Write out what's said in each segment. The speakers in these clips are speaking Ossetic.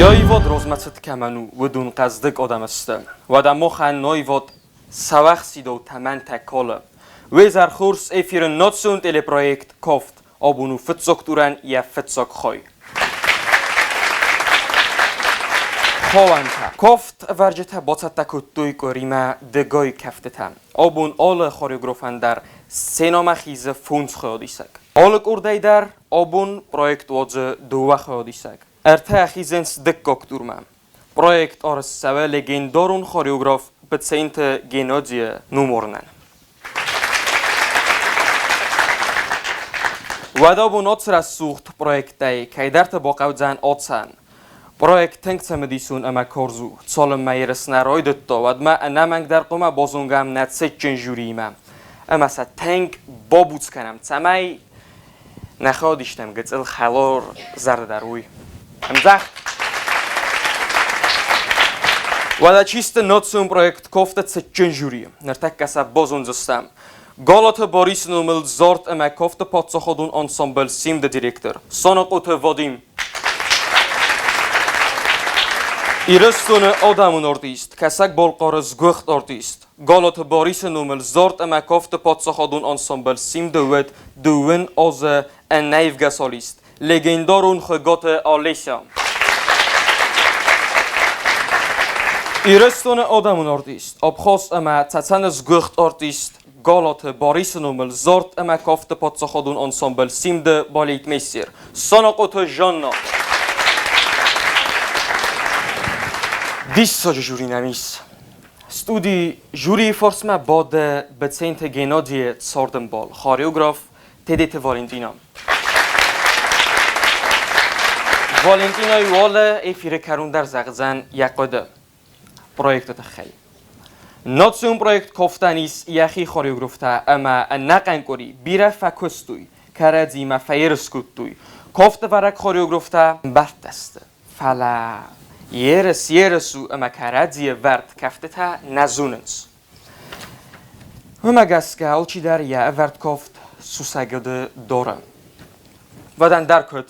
Йоивод розмӕцыд кӕмӕн у, уыдон хъӕздыг адӕм сты. Уӕдӕ махӕн ноивод сӕуӕхсидау тӕмӕнтӕ калы. Уе зӕр хорз эфиры национ телепроект «Кофт» абон у фыццаг турӕн йӕ фыццаг хай. Хауӕнтӕ. Кофт ӕвӕрджытӕ бацӕттӕ кодтой къуыримӕ дыгай кӕфтытӕ. Абон алы хореографӕн дӕр сценӕмӕ хизы фондз хайадисӕг. Алы къордӕй дӕр абон проект уадзы дыууӕ хайадисӕг. Ӕртӕ ахизынц дыккаг турмӕ. Проект арӕзт цӕуы легендарон хореограф Быценты Геннадийы номарынӕн. Уӕд абон ацы рӕсугъд проекттӕй кӕйдӕрты бахъӕудзӕн ацӕн. Проект тынг цымыдисон ӕмӕ карз у. Цалынмӕ ерыс нӕ райдыдта, уӕдмӕ ӕнӕмӕнгдӕр хъуамӕ базонгӕм нӕ цытджын жюриимӕ ӕмӕ сӕ тынг бабуц кӕнӕм, цӕмӕй нӕ хаудистӕм гыццыл хӕлар зӕрдӕ дӕр уый. Ӕмдзӕгъд! Уӕдӕ чи сты национ проект Кофта цытджын жюри? Ныртӕккӕ сӕ базондзыстӕм. Галаты Борисы номыл Зард ӕмӕ кафты паддзахадон ансамбль «Симд-ы» директор Санахъоты Вадим. Ирыстоны адӕмон артист, Кӕсӕг-Балхъары сгуыхт артист, Галаты Борисы номыл Зард ӕмӕ кафты паддзахадон ансамбль «Симд-ы» уыд дыууын азы ӕнӕивгӕ солист, легендарон Хуыгаты Олеся. Ирыстоны адӕмон артист, Абхаз ӕмӕ Цӕцӕны сгуыхт артист Галаты Борисы номыл Зард ӕмӕ кафты паддзахадон ансамбль «Симд-ы» балетмейстер Санахъоты Жанна. Диссаджы жюри нӕм ис. Студийы жюрийы фарсмӕ бады Быценты Геннадийы цардӕмбал, хореограф Тедеты Валентина. Валентинайы уӕле эфиры кӕрон дӕр зӕгъдзӕн йӕ хъуыды проекты тыххӕй. Национ проект Кофтӕн ис йӕхи хореографтӕ ӕмӕ ӕнӕхъӕн къуыри бирӕ фӕкуыстой, кӕрӕдзимӕ фӕерыс кодтой. Кофтӕвӕрӕг хореографтӕ бӕрттӕ сты, фӕлӕ ерыс ерыс у ӕмӕ кӕрӕдзийы вӕрд кӕфтытӕ нӕ зонынц. Уымӕ гӕсгӕ алчидӕр йӕ ӕвӕрд кофт сусӕгуды доры. Уӕдӕ дӕр куыд?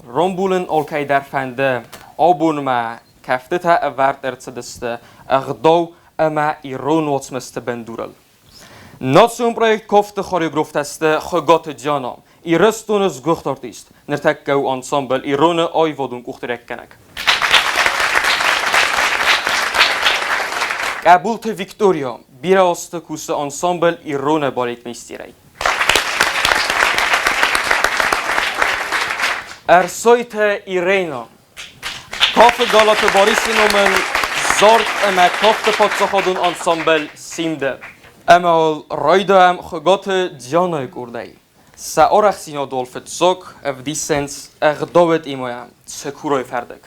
Ромбулын алкӕй дӕр фӕнды. Абонмӕ кӕфтытӕ ӕвӕрд ӕрцыдысты ӕгъдау ӕмӕ ирон уацмысты бындурыл. Национ проект Кофты хореографтӕ сты Хуыгаты Диана, Ирыстоны сгуыхт артист, ныртӕккӕ у ансамбль Ироны аивадон къухдарӕггӕнӕг. Къӕбулты Виктория бирӕ азты кусы ансамбль Ироны балетмейстерӕй. Ӕрсойты Ирена кафы Галаты Борисы номыл Зард ӕмӕ кафты паддзахадон ансамбль Симд-ы. Ӕмӕ уал райдайӕм Хуыгаты Дианайы къордӕй. Сӕ арӕхстдзинадыл фыццаг ӕвдисынц ӕгъдауы темӕйӕ Цыкурайы фӕрдыг.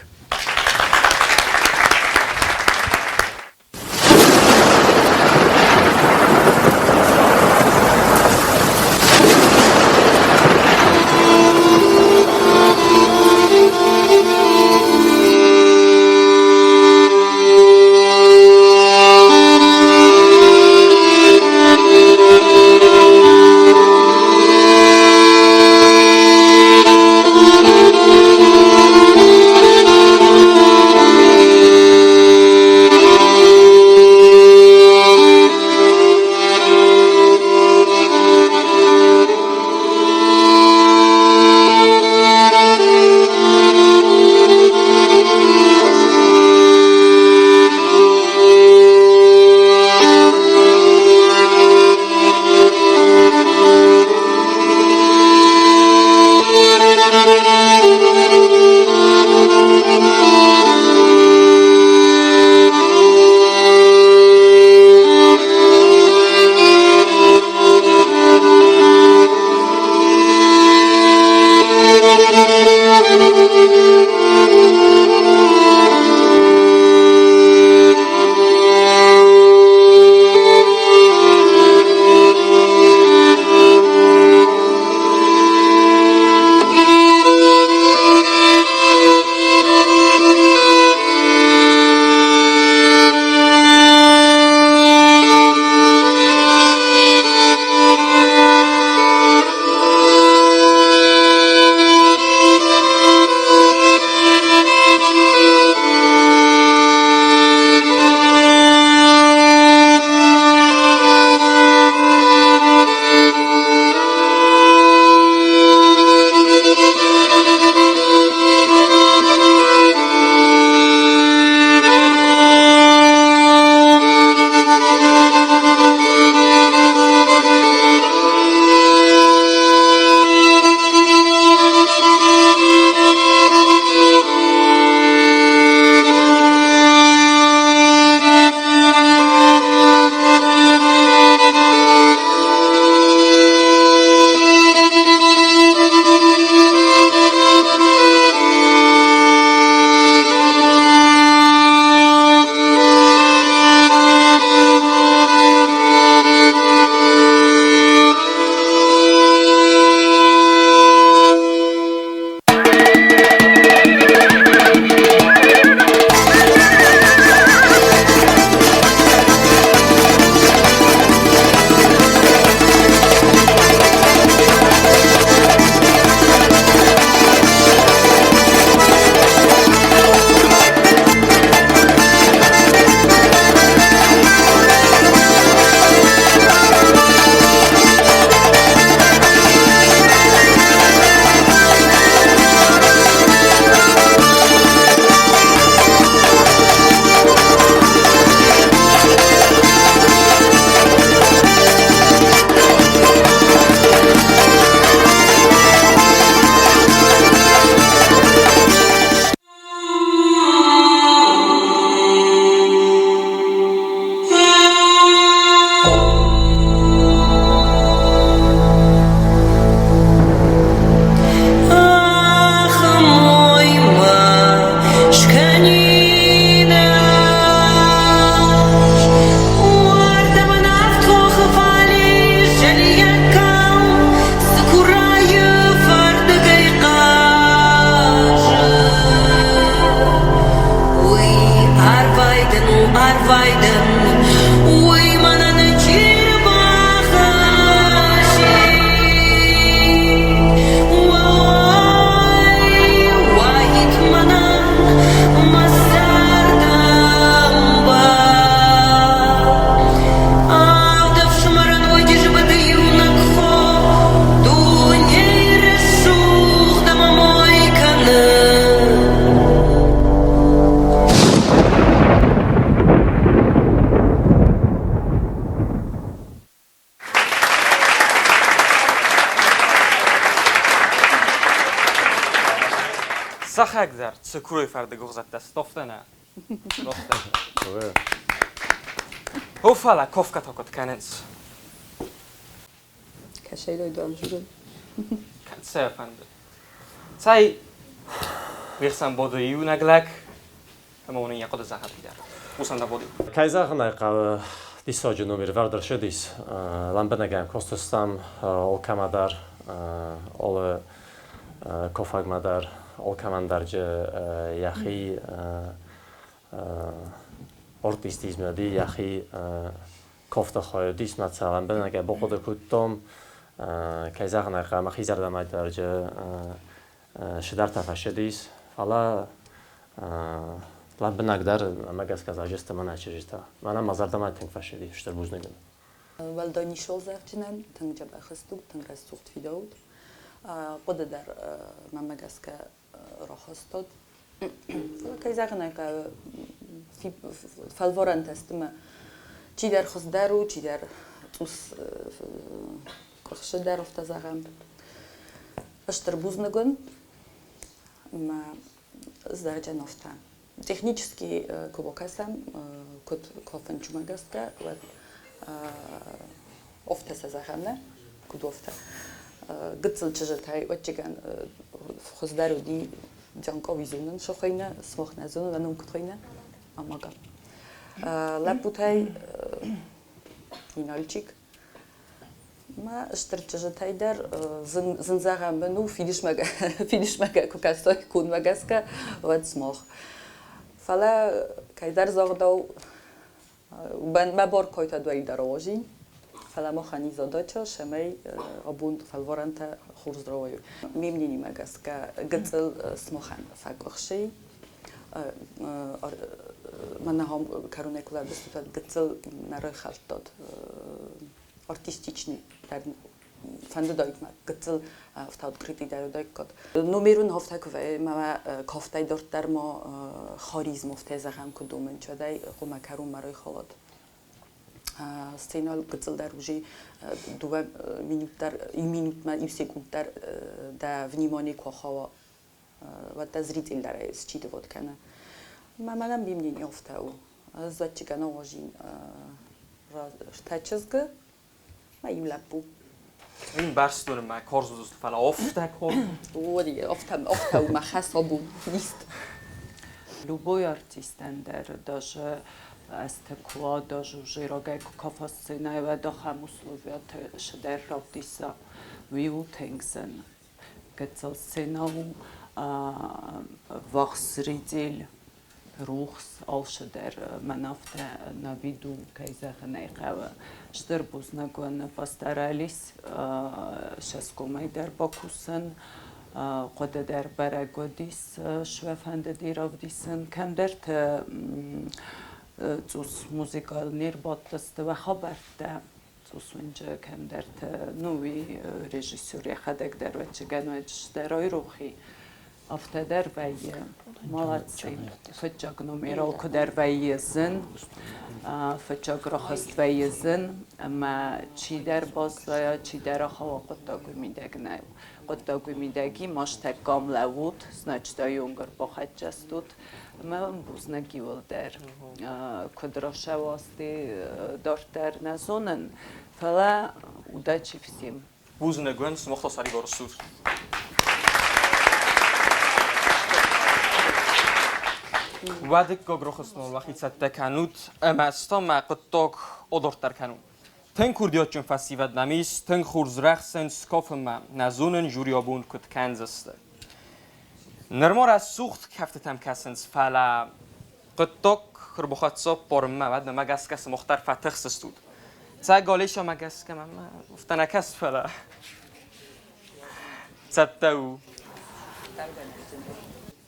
Уӕхӕг дӕр цыкурой фӕрдыг угъзӕттӕ стофтӕ нӕ. Hoffala kofkatokot кӕнынц. Кӕсӕй дам журын. Кӕд сӕ фӕнды. Цӕй, уе хсӕн боды иунӕг лӕг, ӕмӕ уын йӕ хъуыды зӕгъӕд дӕр. Хъусӕн дӕ боды. Кӕй зӕгъын ӕй хъӕуы, диссаджы номер вӕрд ӕрцыдис. Лӕмбынӕг ӕм кастыстӕм алкӕмӕ дӕр, алы кафӕгмӕ дӕр, алкӕмӕн дӕр йӕхи артистизм уыди, йӕхи кафты хай уыдис, мӕ сӕ лӕмбынӕгӕй бахъуыды кодтам. Кӕй зӕгъын ӕй хъӕуы, мӕхи зӕрдӕмӕ дӕр цыдӕртӕ фӕцыдис, фӕлӕ лӕмбынӕгдӕр мӕ гӕсгӕ зарджысты мӕнӕ чызджытӕ. Мӕнӕн мӕ зӕрдӕмӕ тынг фӕцыди, стыр бузныг ын. Уӕлдай нисол зарджынӕн тынг дзӕбӕх стут, тынг рӕсугъд фидаут. Хъуыды дӕр мӕмӕ гӕсгӕ рахастат. Фӕлӕ кӕй зӕгъын ӕй хъӕуы, фӕлварӕнтӕ сты мӕ чидӕр хуыздӕр у, чидӕр цъус къуыхсы дӕр, афтӕ зӕгъӕм. Стыр бузныг уын мӕ зарджын афтӕ. Технически куы бакӕсӕм, куыд кафынчумӕ гӕсгӕ, уӕд афтӕ сӕ зӕгъӕм, нӕ? Куыд афтӕ? Гыццыл чызджытӕй ӕвӕццӕгӕн хуыздӕр уыди Дзанкъови зонын сохойнӕ, смох нӕ зонын, ӕнӕ куыд хуыйны, амага. Лӕппутӕй Инальчик ма стыр чызджытӕй дӕр зын зӕгъӕн бын у, фидисмӕ куы кӕсой кунмӕ гӕсгӕ, уӕд смох. Фӕлӕ кӕйдӕр загъдау, мӕ бар кодта дӕр уозин, фӕлӕ махӕн и задача, цӕмӕй абон фӕлварӕнтӕ хорз рауайой. Ме мнениемӕ гӕсгӕ гыццыл смохӕн фӕкъуыхсы. Мӕнӕ кӕронӕй куы лӕбыстут, гыццыл нӕ райхӕлдтат артистичный дӕр фӕндыдаид мӕ гыццыл афтӕ открытый дӕр уыдаиккат. Номерон афтӕ куы вӕййы, мӕ кафтӕй дарддӕр ма харизм афтӕ зӕгъӕм куы домын, уӕдӕй хъуамӕ кӕронмӕ райхалат. Сценӕйыл гыццыл дӕр уже дыууӕ минут дӕр, иу минутмӕ, иу секунд дӕр дӕ внимание куы ахауа, уӕд дӕ зритель дӕр ӕй считывать кӕны. Мӕ мӕнӕн ме мнение афтӕ у. Ӕз ӕвӕццӕгӕн ауазин ӕртӕ чызгы мӕ иу лӕппу. Ин бӕрстон мӕ карз уыдысты, фӕлӕ афтӕ карз. Уоди, афтӕ, афтӕ у мӕ хӕс абон, фист. Любой артистӕн дӕр даже ӕзтӕ куы уа, даже уже рагӕй куы кафа сценӕйы, уӕд ахӕм условияты цыдӕр равдиса, уый у тынг зын. Гыццыл сценӕ у, ввахс зритель, рухс, алцыдӕр мӕн афтӕ на виду, кӕй зӕгъын ӕй хъӕуы. Стыр бузныг уын, постарались сӕсгомӕй дӕр бакусын, хъуыды дӕр бӕрӕг уыдис, сӕ фӕндыди равдисын. Кӕмдӕрты цъус музыкал не рбадтысты уӕ хабӕрттӕ, цъус уынджы кӕмдӕрты, ну, уый режиссер йӕхӕдӕг дӕр ӕвӕццӕгӕн уӕд дӕр айрох и. Афтӕ дӕр вӕййы. Молодцы. Фыццаг номерыл куы дӕр вӕййы зын, фыццаг рахызт вӕййы зын, ӕмӕ чидӕр баззайа, чидӕр ахауа хъуыддаг уый мидӕг нӕу. Хъуыддаг уый мидӕг и, мастӕг кӕм лӕуут, значит, айонг ӕрбахӕццӕ стут, ӕмӕ бузныг иуылдӕр. Куыд рацӕуа дарддӕр нӕ зонын, фӕлӕ удачи всем. Бузныг уын, сымах та сӕрибар стут. Уӕдыккаг рохстон уӕхи цӕттӕ кӕнут ӕмӕ стӕм мӕ хъуыддаг адарддӕр кӕнут. Тынг курдиатджын фӕсивӕд нӕм ис, тынг хорз рӕхсынц кафынмӕ, нӕ зонын жюри абон куыд кӕндзысты. Нырма рӕсугъд кӕфтытӕм кӕсынц, фӕлӕ хъуыддаг куы рбахӕццӕ парынмӕ, уӕд мӕмӕ гӕсгӕ сымах дӕр фӕтыхсыстут. Цӕ Галисамӕ гӕсгӕ мӕмӕ афтӕ нӕ кӕсы, фӕлӕ цӕттӕ у.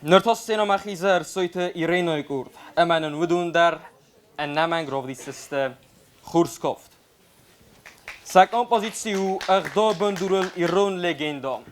Ныр та сценӕмӕ хизы Ӕрсойты Иринойы къорд, ӕмӕ нын уыдон дӕр ӕнӕмӕнг равдисдзысты хурскофт. Сӕ композици у ӕгъдауы бындурыл ирон легендӕ.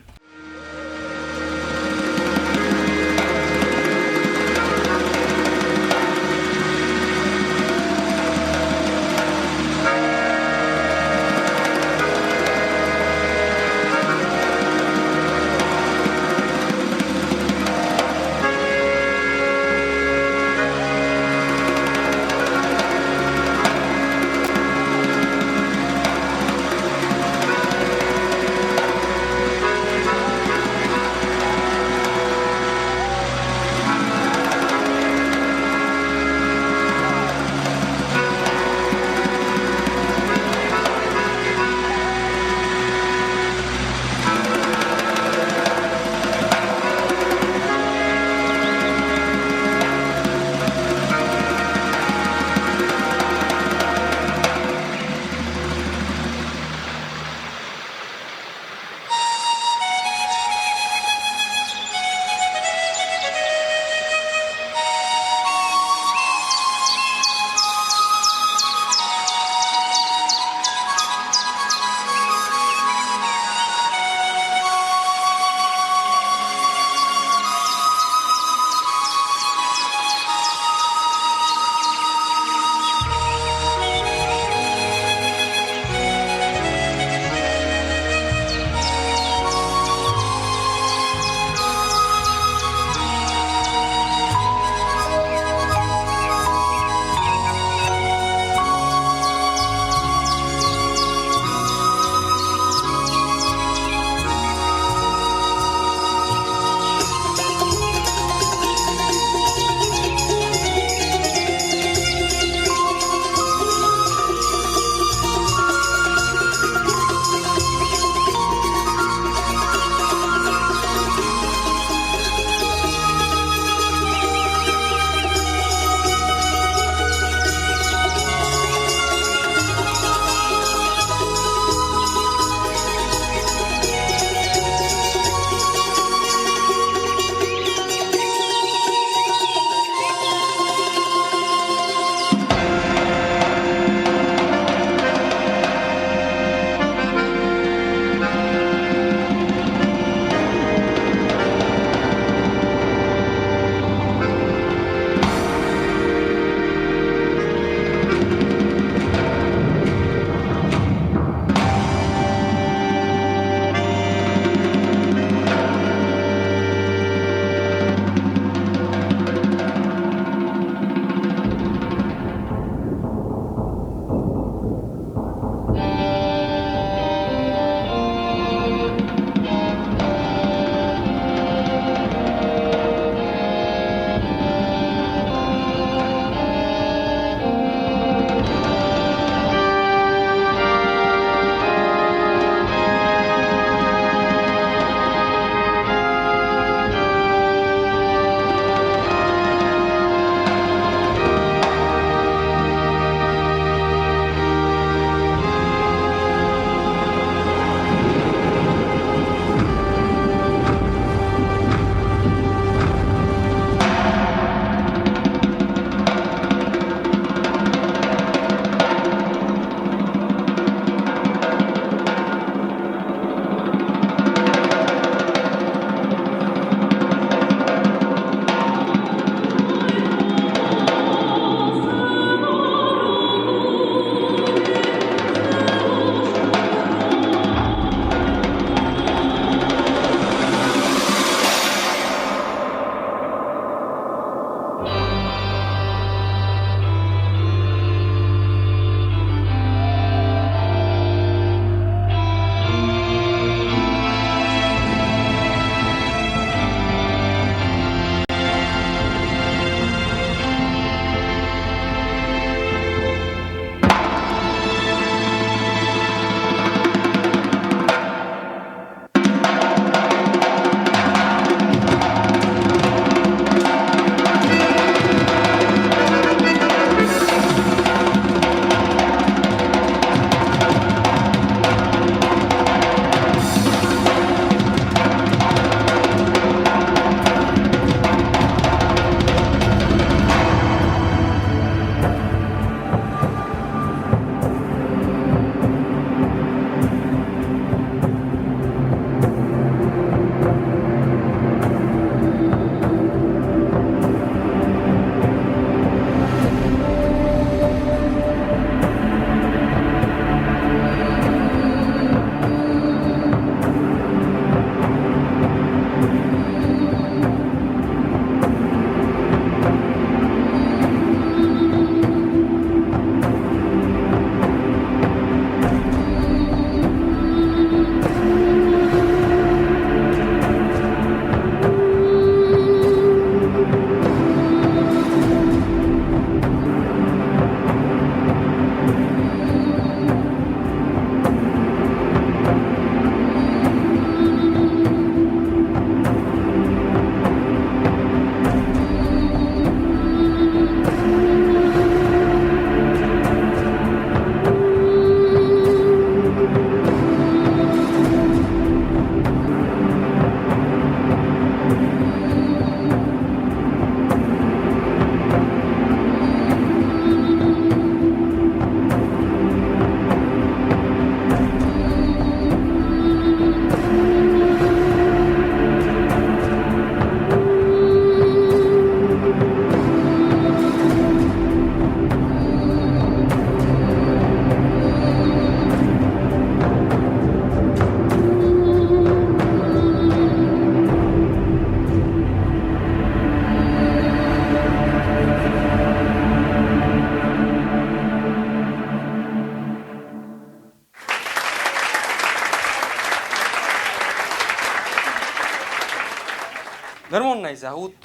Ныр мон нӕй зӕгъут,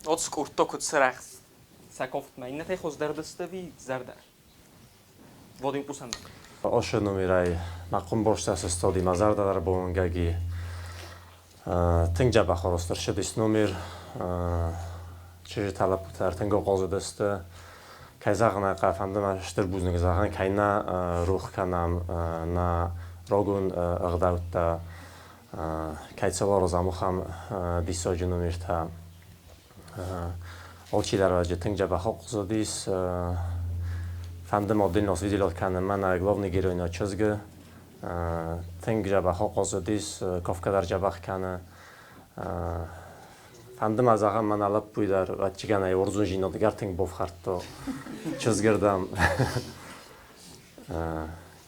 от скъурдто куыд сырӕхст сӕ кофтмӕ, иннӕтӕй хуыздӕр дысты ӕви зӕрдӕ? Вадим хъусӕн. Ошы номерӕй мӕ хъуымбостӕ сыстоди мӕ зӕрдӕ дӕр бонгӕги. Тынг дзӕбӕх арӕзт ӕрцыдис номер. Чызджытӕ, лӕппутӕ тынг охъӕлдзыдысты. Кӕй зӕгъын ӕй хъӕуы, фӕнды мӕ стыр бузныг зӕгъын, кӕй нӕ рох кӕнӕм нӕ рагон ӕгъдӕуттӕ, кӕй сыл аразӕм ахӕм диссаджы номертӕ. Алчидӕр раджы тынг дзӕбӕх охъӕлдзыдис. Фӕнды мӕ отдельно освидетель кӕнын мӕнӕ главный герой нӕ чызгы. Тынг дзӕбӕх охъӕлдзыдис, кафгӕ дӕр дзӕбӕх кӕны. Фӕнды ма зӕгъӕм, мӕнӕ лӕппуйы дӕр ӕвӕццӕгӕн уырдзон дӕр тынг бафхӕрдта чызгырдӕм.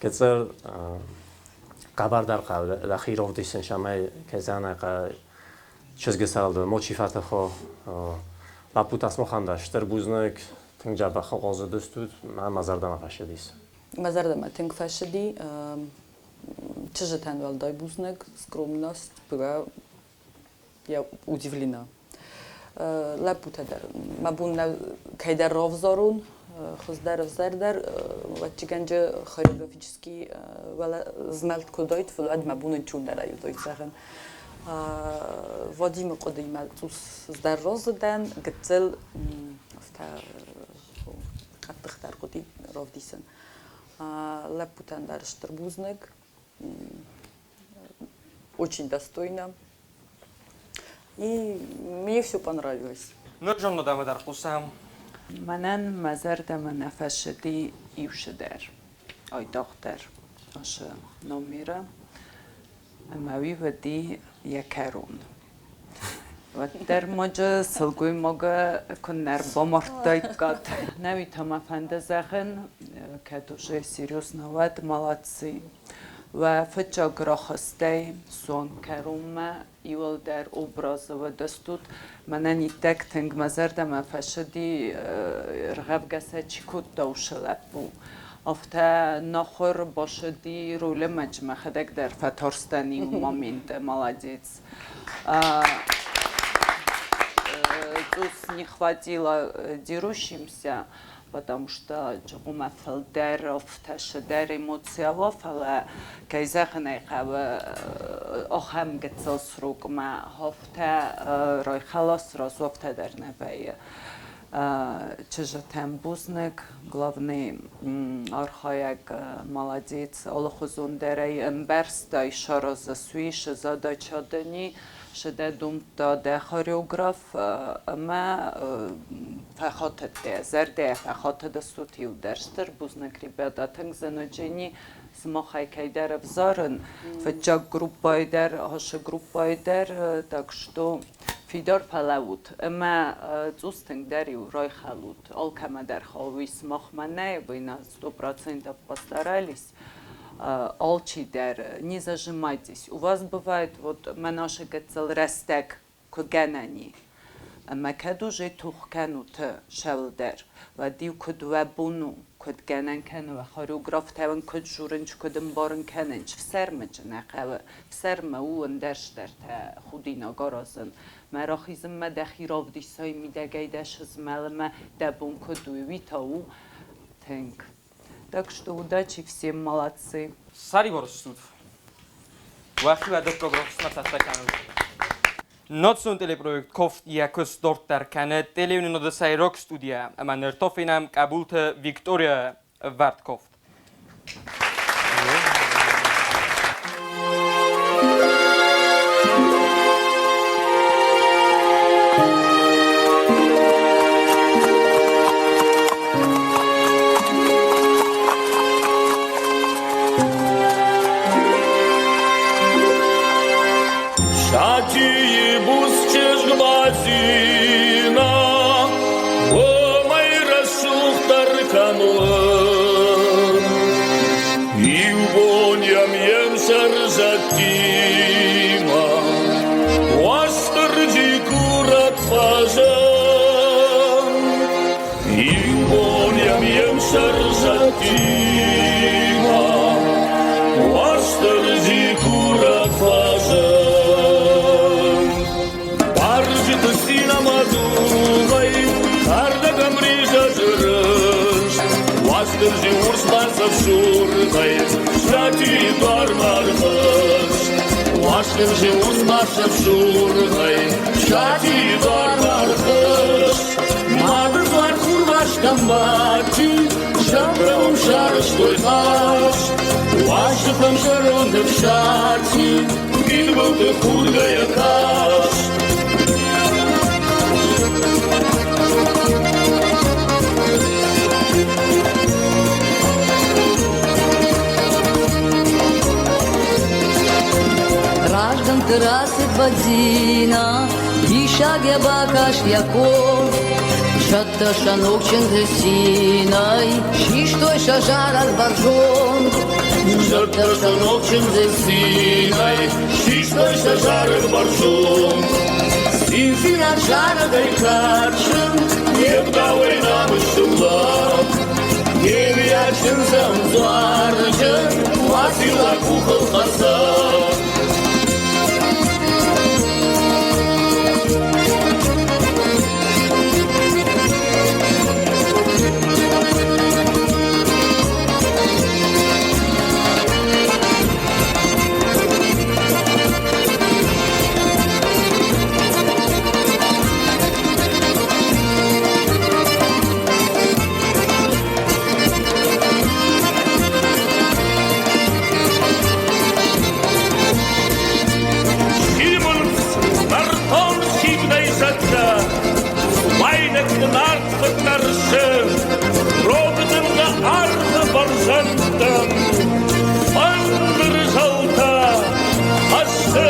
Кӕцӕр хъӕбӕрдӕр хъӕуы лӕхи равдисын, цӕмӕй кӕй зӕгъын ӕй чызгы сӕрыл мочи фӕтӕхо. Лӕппутӕ смахӕн дӕр стыр бузныг, тынг дзӕбӕх хъӕлдзыдыстут, мӕ зӕрдӕмӕ фӕцыдис. Мӕ зӕрдӕмӕ тынг фӕцыди. Чызджытӕн уӕлдай бузныг, скромность была, я удивлена. Лӕппутӕ дӕр мӕ бон нӕ кӕйдӕр равзарон, хуыздӕр ӕвзӕрдӕр, ӕвӕццӕгӕнджы хореографический змӕлд куы уыдаид, фӕлӕ уӕд мӕ бон ӕнцондӕр уыдаид зӕгъын. Вадимы хъуыдыимӕ цъус дӕр разы дӕн, гыццыл афтӕ хъӕддыхдӕр хъуыди равдисын. Лӕппутӕн дӕр стыр бузныг. Очень достойно. И мне все понравилось. Ныр зондамӕ дӕр хъусӕм. Мӕнӕн мӕ зӕрдӕмӕ нӕ фӕцыди иу цыдӕр, айдагъдӕр ацы номеры. Ӕмӕ уый уыди йӕ кӕрон. Уӕддӕр ма сылгоймагы куыннӕ ӕрбамардтаиккат. Нӕ уый та мӕ фӕнды зӕгъын, кӕд уже серьезно, уӕд молодцы. Уӕ фыццаг рахызтӕй суанг кӕронмӕ иуылдӕр образы уыдыстут. Мӕнӕн иттӕг тынг мӕ зӕрдӕмӕ фӕцыди, ӕргъӕвгӕ сӕ чи кодта, уыцы лӕппу. Афтӕ нахуыр бацыди ролы мӕхӕдӕг дӕр фӕтарстӕн иу моменты, молодец. Тут не хватило дерущимся, потому что хъуамӕ фылдӕр афтӕ цыдӕр эмоцийӕ фӕлӕ, кӕй зӕгъын ӕй хъӕуы, ахӕм гыццыл срокмӕ афтӕ райхӕла сразу афтӕ дӕр нӕ вӕййы. Чызджытӕн бузныг, главный архайӕг молодец, алыхуызон дӕр ӕй ӕмбӕрста, саразы суисы задача дын и, сӕдӕ домдта дӕ хореограф ӕмӕ фӕхатыдтӕ, зӕрдӕйӕ фӕхатыдыстут иу дӕр. Стыр бузныг, ребята, тынг зын уыди сымахӕй кӕйдӕр ӕвзарын, фыццаг группӕйы дӕр, ацы группӕйы дӕр, так что фидар фӕлӕуут ӕмӕ цъус тынгдӕр-иу райхӕлут. Алкӕмӕ дӕр хауы сымахмӕ нӕ, вы на 100% постарались. Алчидӕр, не зажимайтесь. У вас бывает, вот мӕн ашы гыццыл рӕстӕг куы гӕнӕн и. Ӕмӕ кӕд уже тох кӕнут сӕлдӕр, уӕд-иу куыд уӕ бон у, куыд гӕнӕн кӕны уӕ хореографтӕ уын куыд дзурынц, куыд ӕмбарын кӕнынц, фсӕрмыджы нӕ хъӕуы, фсӕрмы у ӕндӕр стӕртӕ худинаг аразын. Мӕ рахизынмӕ дӕхи равдисай мидӕгӕй дӕ сызмӕлынмӕ дӕ бон куыд у, уый та у тынг. Так что удачи всем, молодцы. Сӕрибар стут. Уӕхи уӕ дыккаг рохсмӕ цӕттӕ кӕнут. Национ телепроект Кофт йӕ куыст дарддӕр кӕны телеуынынады сӕйраг студийӕ ӕмӕ ныр та фенӕм Къӕбулты Виктория ӕвӕрд кофт. Сатийы буц чызг Мадзинӕ, уымӕй рӕсугъддӕр кӕм уыд. Иу бон йӕм йе мсӕр зӕдтимӕ Уастырджи курӕг фӕзынд. Иу бон йӕм йе мсӕр зӕдтимӕ Уастырджи курӕг фӕзынд. Уастырджи урс бацӕфсургъӕй Фсатийы дуармӕ ӕрхызт. Уастырджи урс бацӕфсургъӕй Фсатийы дуармӕ ӕрхызт. Мады дзуар хурвӕстӕм бадти, Зӕххы уым сарӕзтой хӕст. Уазджытӕм зӕронд Ӕфсати мидбылты худгӕйӕ каст. Раздӕмты рацыд Бадзина, диссаг йӕ бакаст йӕ конд. Зӕдтӕ сӕ ног чындзы цинӕй систой сӕ зарӕг бӕрзонд. Зӕдтӕ сӕ ног чындзы цинӕй систой сӕ зарӕг бӕрзонд. Циндзинад зарӕгӕй кадджын, не гъдауӕй намысджын лӕг. Елиа чындзӕн дзуарджын, Уацилла къухыл хӕцӕг. Симынц нӕртон симдӕй зӕдтӕ, Цуайнӕгты нарт фӕтӕрсы, Рог дымгӕ арвы бӕрзӕндтӕм Фӕндыры зӕлтӕ хӕссы.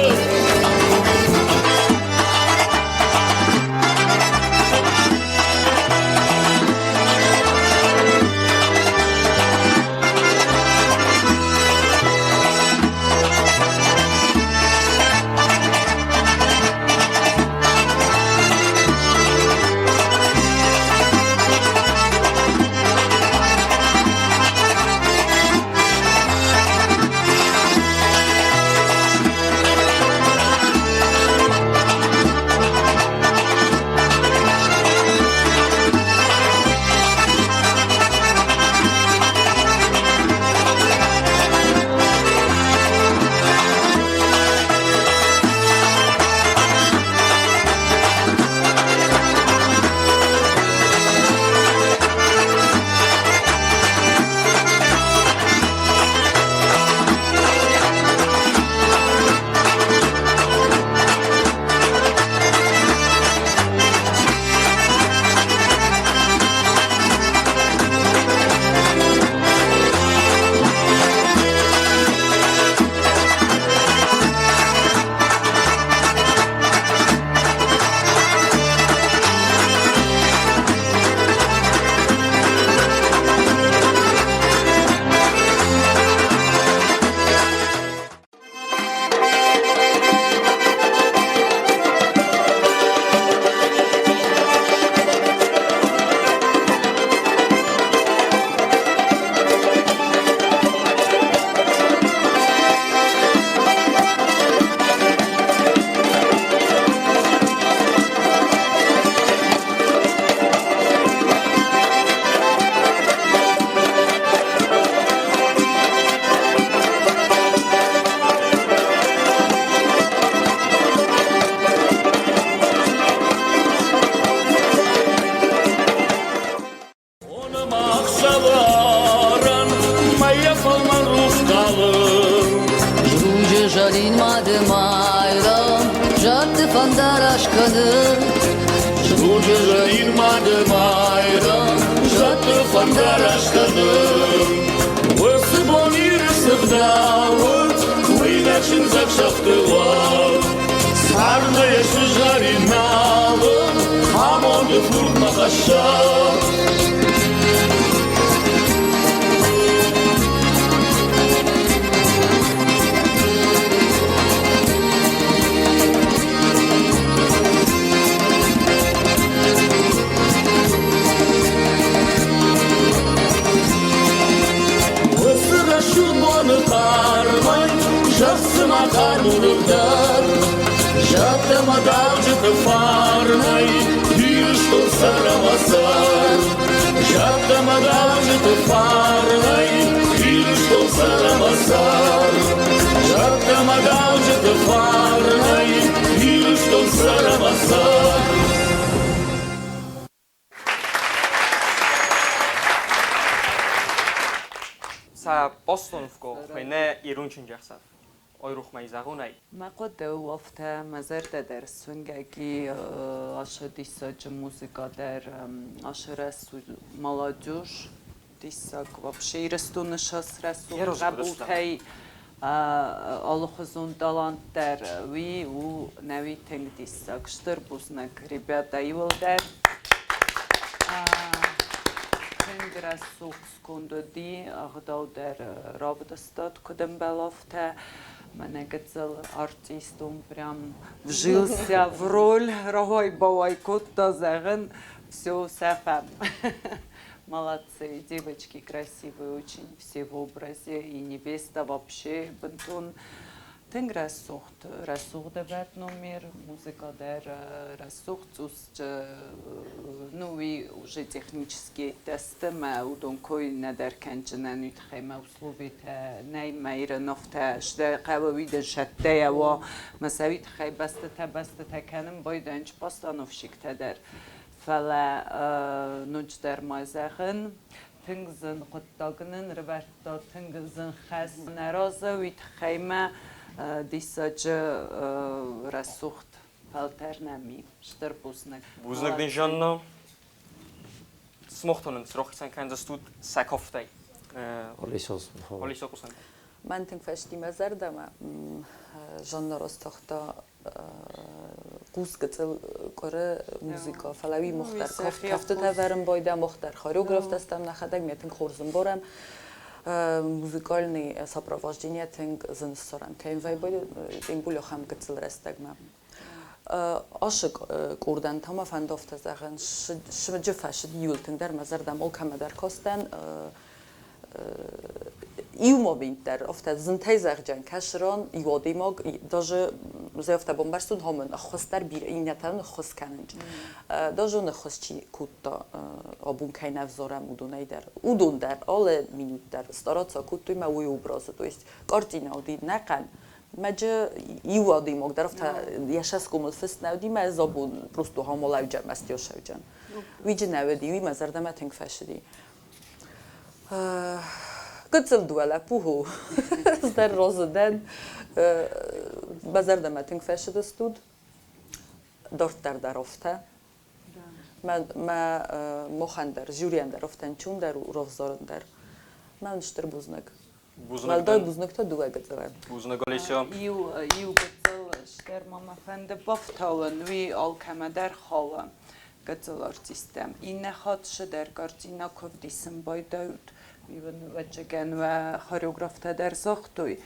Ӕхсӕвӕрӕн мӕйӕ фӕлмӕн рухс калы. Зруджы зӕрин мады Майрӕм зӕдты фӕндараст кӕны. Зруджы зӕрин мады Майрӕм зӕдты фӕндараст кӕны. Уыцы бон Иры сыгъдауы, уый нӕ чындзӕхсӕвты уад. Цард йӕ сызгъӕрин налы, амонды фурдмӕ хӕсса. Уыцы рӕсугъд боны хъармӕй зӕхх цыма хъарм дӕр. Зӕдтӕ мӕ дауджыты фарнӕй Ирыстон цӕр ӕмӕ цӕр. Зӕдтӕ мӕ дауджыты фарнӕй Ирыстон цӕр ӕмӕ цӕр. Зӕдтӕ мӕ дауджыты фарнӕй Ирыстон цӕр ӕмӕ цӕр. Сӕ постановкӕ хуыйны Ирон чындзӕхсӕв. Ойрухмӕ зӕгъунӕй. Мӕ хъуыды у афтӕ, мӕ зӕрдӕ дӕр суынгӕг и ашы диссаджы музыка дӕр, ашы рӕсугъд молодежь, диссаг вообще Ирыстоны сас рӕсугъд хъӕбултӕй алыхуызон талант дӕр, уый у нӕуи тынг диссаг. Стыр бузныг, ребята, иуылдӕр. Тынг рӕсугъд сконд уыди, ӕгъдау дӕр равдыстат, куыд ӕмбӕлы, афтӕ. Мӕнӕ гыццыл артист он прям вжился в роль, рауай-бауай кодта, зӕгъын, все, сӕфӕм. Молодцы, девочки красивые очень, все в образе, и невеста вообще бынтон тынг рӕсугъд, рӕсугъд ӕвӕрд номер, музыка дӕр рӕсугъд, цъус ну, уый уже технические тесты мӕ уыдон кой нӕдӕр кӕнджынӕн, уый тыххӕй мӕ условитӕ нӕй, мӕ ирӕнохтӕ сдӕ хъӕуы уый дын сӕттӕйӕ уа, мӕ сӕ уый тыххӕй бӕстытӕ-бӕстытӕ кӕнын байдайынц постановщиктӕ дӕр. Фӕлӕ ноджыдӕр ма зӕгъын, тынг зын хъуыддаг нын рывӕрдта, тынг зын хӕс нӕ разы, уый тыххӕй мӕ диссаджы рӕсугъд фӕлтӕр нӕм и. Стыр бузныг. Бузныг дын, Жанна. Смохтонын рохицӕн кӕндзыстут сӕ кофтӕй. Олисо хъусӕн. Мӕн тынг фӕсти мӕ зӕрдӕмӕ. Жанна растагъта хъусгыцыл къуыры музыка, фӕлӕ уый мох дӕр кӕфтытӕ вӕрын байда, мох дӕр хореографтӕ стӕм нӕхӕдӕг, ме тынг хорз ӕмбарӕм. Музыкальный сопровождение тынг зын ссарӕн кӕм вӕййы, тем более ахӕм гыццыл рӕстӕгмӕ. Ашы къордӕн та ма фӕнды афтӕ зӕгъын, сыджы фӕсыд иуыл тынгдӕр мӕ зӕрдӕм алкӕмӕ дӕр кастӕн. Иу момент дӕр афтӕ зынтӕй зӕгъджан кӕсыран иу адӕймаг даже зӕй афтӕ бамбӕрстон, хомын ӕххуыс дӕр бирӕ иннӕтӕн ӕххуыс кӕнын. Даже он ӕххуыс чи кодта, абон кӕй нӕ взарӕм, уыдонӕй дӕр. Уыдон дӕр алы минут дӕр стараться кодтой мӕ уый образы. То есть картина уыди нӕхъӕн, Мӕджы иу адӕймаг дӕр афтӕ йӕ сӕсгомыл фыст нӕ уыди, мӕ ӕз абон просто хамалауджан, мӕстиосауджан. Уыйджы нӕ уыди, уый мӕ зӕрдӕмӕ тынг фӕцыди. Гыццыл дыууӕ лӕппу хо, ӕз дӕр разы дӕн. Мӕ зӕрдӕмӕ тынг фӕцыдыстут. Дарддӕр дӕр афтӕ. Мӕ мохӕн дӕр, жюрийӕн дӕр афтӕ нчун дӕр, урохзорын дӕр. Мӕн стыр бузныг. Уӕлдай бузныг та дыууӕ гыццылӕн. Бузныг, Олеся. Иу гыццыл стыр ма мӕ фӕнды бафтауын, уый алкӕмӕ дӕр хауы гыццыл артисттӕм. Иннӕ хатт сыдӕр картинӕ куы ӕвдисын байдайут, уый уын ӕвӕццӕгӕн уӕ хореографтӕ дӕр загътой,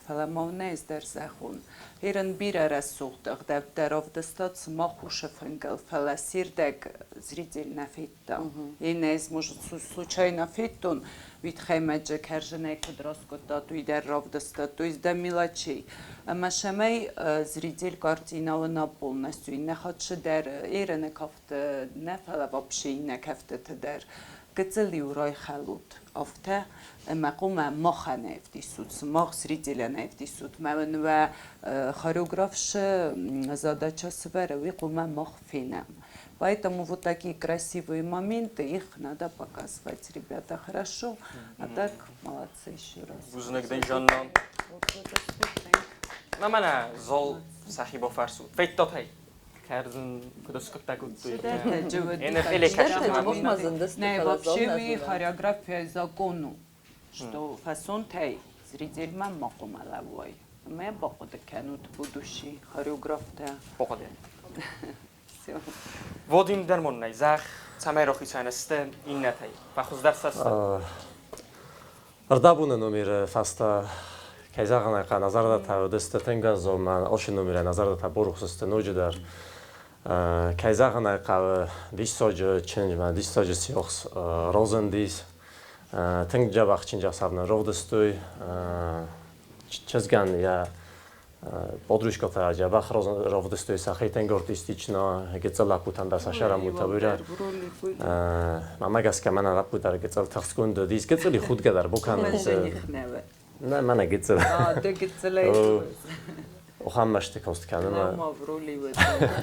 фӕлӕ ма уын ӕз дӕр зӕгъон. Ерын бирӕ рӕсугъд ӕгъдӕуттӕ равдыстат сымах усы фынгыл, фӕлӕ се рдӕг зритель нӕ федта. Иннӕ ӕз, может, случайно федтон, уый тыххӕй мӕджы кӕрзынӕй куыд раскодтат, уый дӕр равдыстат, то есть до мелочей. Ӕмӕ сӕмӕй зритель картина уына полностью, иннӕ хатт дӕр ерыны кафты нӕ, фӕлӕ вообще иннӕ кӕфтыты дӕр. Гыццыл-иу райхӕлут афтӕ, ӕмӕ хъуамӕ махӕн ӕвдисут, сымах зрителӕн ӕвдисут. Мӕ уын уӕ хореографшы задача цы вӕры, уый хъуамӕ мах фенӕм. Поэтому вот такие красивые моменты, их надо показывать, ребята, хорошо? А так, молодцы еще раз. Бузныг дын, Жанна. На мӕнӕ зал сӕхи бафӕрсут. Федтат ӕй? Кӕрдзын куыд скъуыдтӕ кодтой. Не, вообще уый хореография закону, что фӕсонтӕй зрительмӕ ма хъуамӕ лӕууай. Ӕмӕ бахъуыды кӕнут будущий хореографтӕ. Бахъуыды. Вадим дӕр зӕгъ, цӕмӕй рахицӕн сты иннӕтӕй, фӕхуыздӕр сӕ сты? Ӕрдӕбоны номеры фӕстӕ, кӕй зӕгъын ӕй хъӕуы, нӕ зӕрдӕтӕ уыдысты тынг ӕнцон, мӕ ошы номерӕй нӕ зӕрдӕтӕ борухс сты ноджыдӕр. Кӕй зӕгъын ӕй хъӕуы, диссаджы чындз мӕ диссаджы сиахс разындис. Тынг дзӕбӕх чындзӕхсӕв нын равдыстой. Чызгӕн йӕ Подружкӕтӕ дзӕбӕх равдыстой сӕхи тынг артистично, гыццыл лӕппутӕн дӕр сӕ сӕрӕмудтӕ бирӕ. Мӕнмӕ гӕсгӕ мӕнӕ лӕппу дӕр гыццыл тыхстгонд уыдис, гыццыли худгӕ дӕр бакӕнынц. Нӕ, мӕнӕ гыццыл. Ды гыццылӕй Охӕм мӕсты кост кӕны.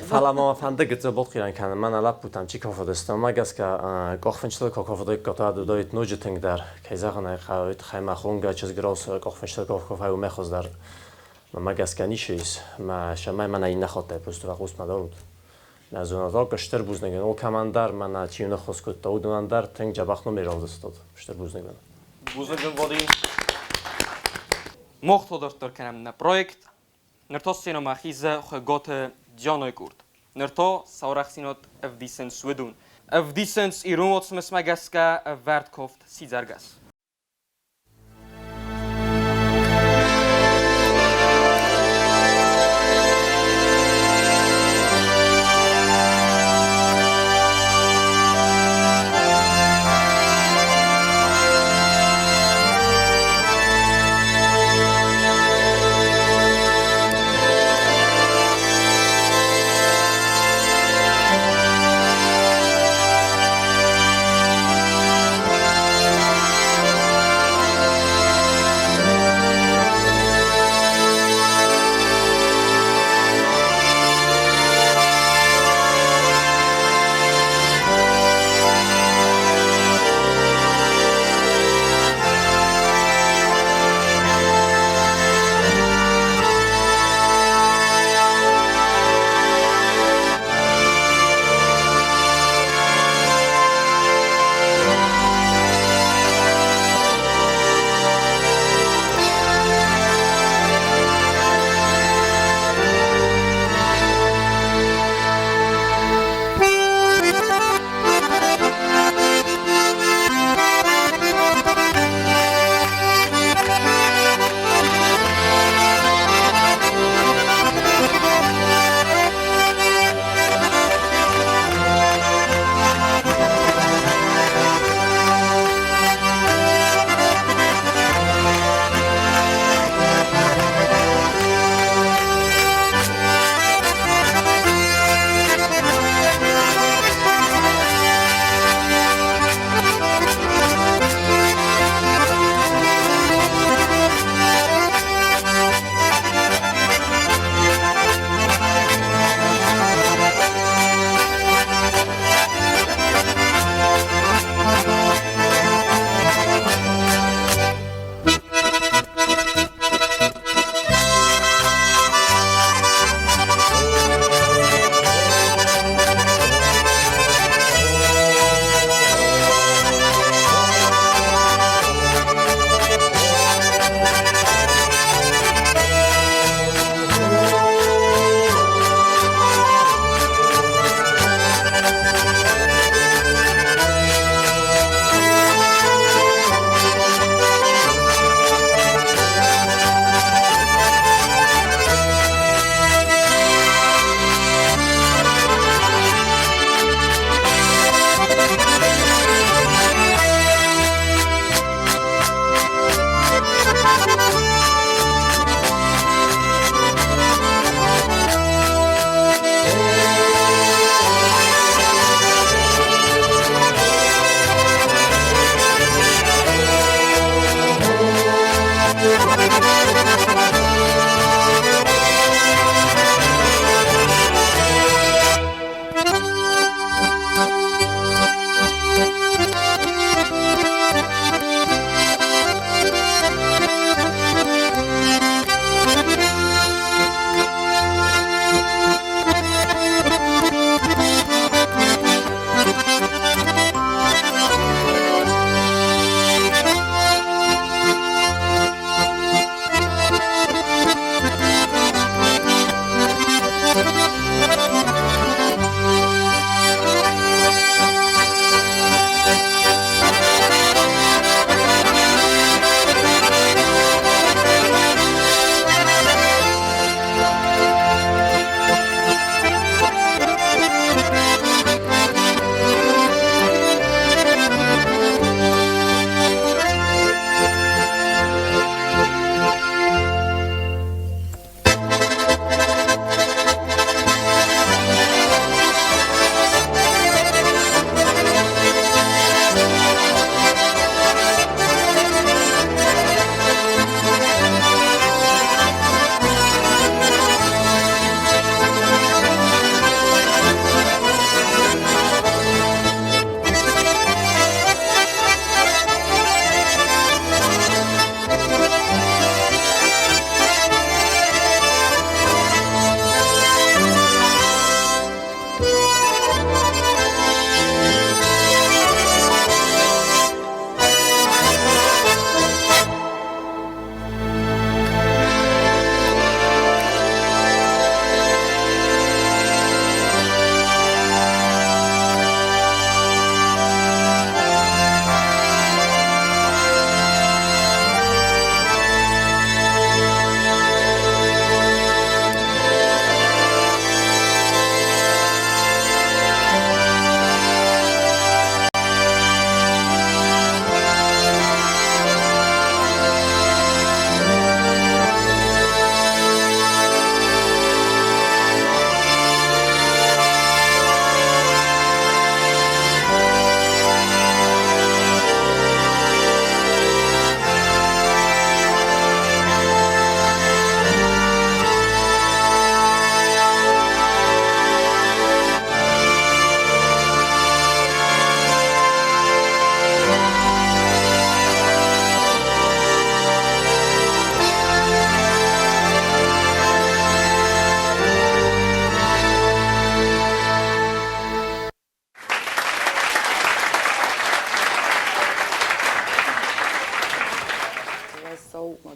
Фӕлӕ мӕ фӕнды гыццыл бахъирӕн кӕнын, мӕнӕ лӕппутӕм чи кафыдысты, уымӕ гӕсгӕ къухфынджытыл куы кафыдыккой, уӕд уыдаид ноджы тынгдӕр. Кӕй зӕгъын ӕй хъӕуы, уый тыххӕй мӕ хонгӕ чызг раусы къухфынджытыл куы кафай, уымӕй хуыздӕр мӕнмӕ гӕсгӕ ницы ис. Мӕ сӕмӕй мӕнӕ иннӕ хаттӕй просто фӕхъус-ма дарут. Мӕ зонадок стыр бузныг ын алкӕмӕн дӕр, мӕнӕ чи ныххуыс кодта, уыдонӕн дӕр тынг дзӕбӕх номер равдыстат. Стыр бузныг уын. Бузныг дын, Вадим. Мах дарддӕр кӕнӕм нӕ проект. Ныр та сценӕмӕ хизы Хуыгаты Дианайы къорд. Ныр та саурӕхсинад ӕвдисынц уыдон. Ӕвдисынц ирон уацмысмӕ гӕсгӕ ӕвӕрд кафт «Сидзӕргӕс».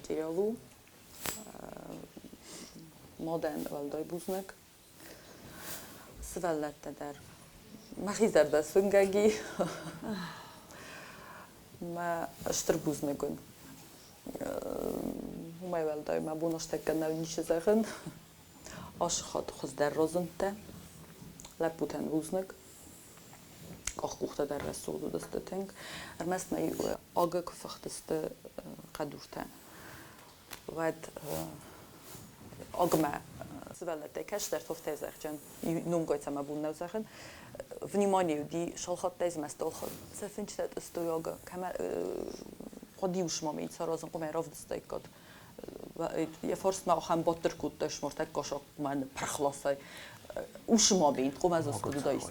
материал у. Мадӕн уӕлдай бузныг. Сывӕллӕттӕ дӕр мӕхи зӕрдӕ суынгӕг и. Мӕ стыр бузныг уын. Уымӕй уӕлдай мӕ бон ӕстӕггӕ нӕу ницы зӕгъын. Ацы хатт хуыздӕр разындтӕ. Лӕппутӕн бузныг. Къахкъухтӕ дӕр рӕсугъд уыдысты тынг. Ӕрмӕст мӕ агы куы фыхтысты хъӕдуртӕ, уӕд агмӕ сывӕллӕттӕй кӕстӕр тофтӕй зӕгъджын, номгай цӕмӕ бон нӕу зӕгъын, внимание уыди шалхаттӕй змӕстыл сӕ фынчытӕ тъыстой агы, кӕмӕ хъуыди усмамӕ саразын, хъуымӕ равдыстаиккат. Йӕ фарсмӕ ахӕм бадт ӕркодта смартӕг косакмӕ ныппырх ласай. Усмамӕ хъуымӕ дзы скуыдыдаис.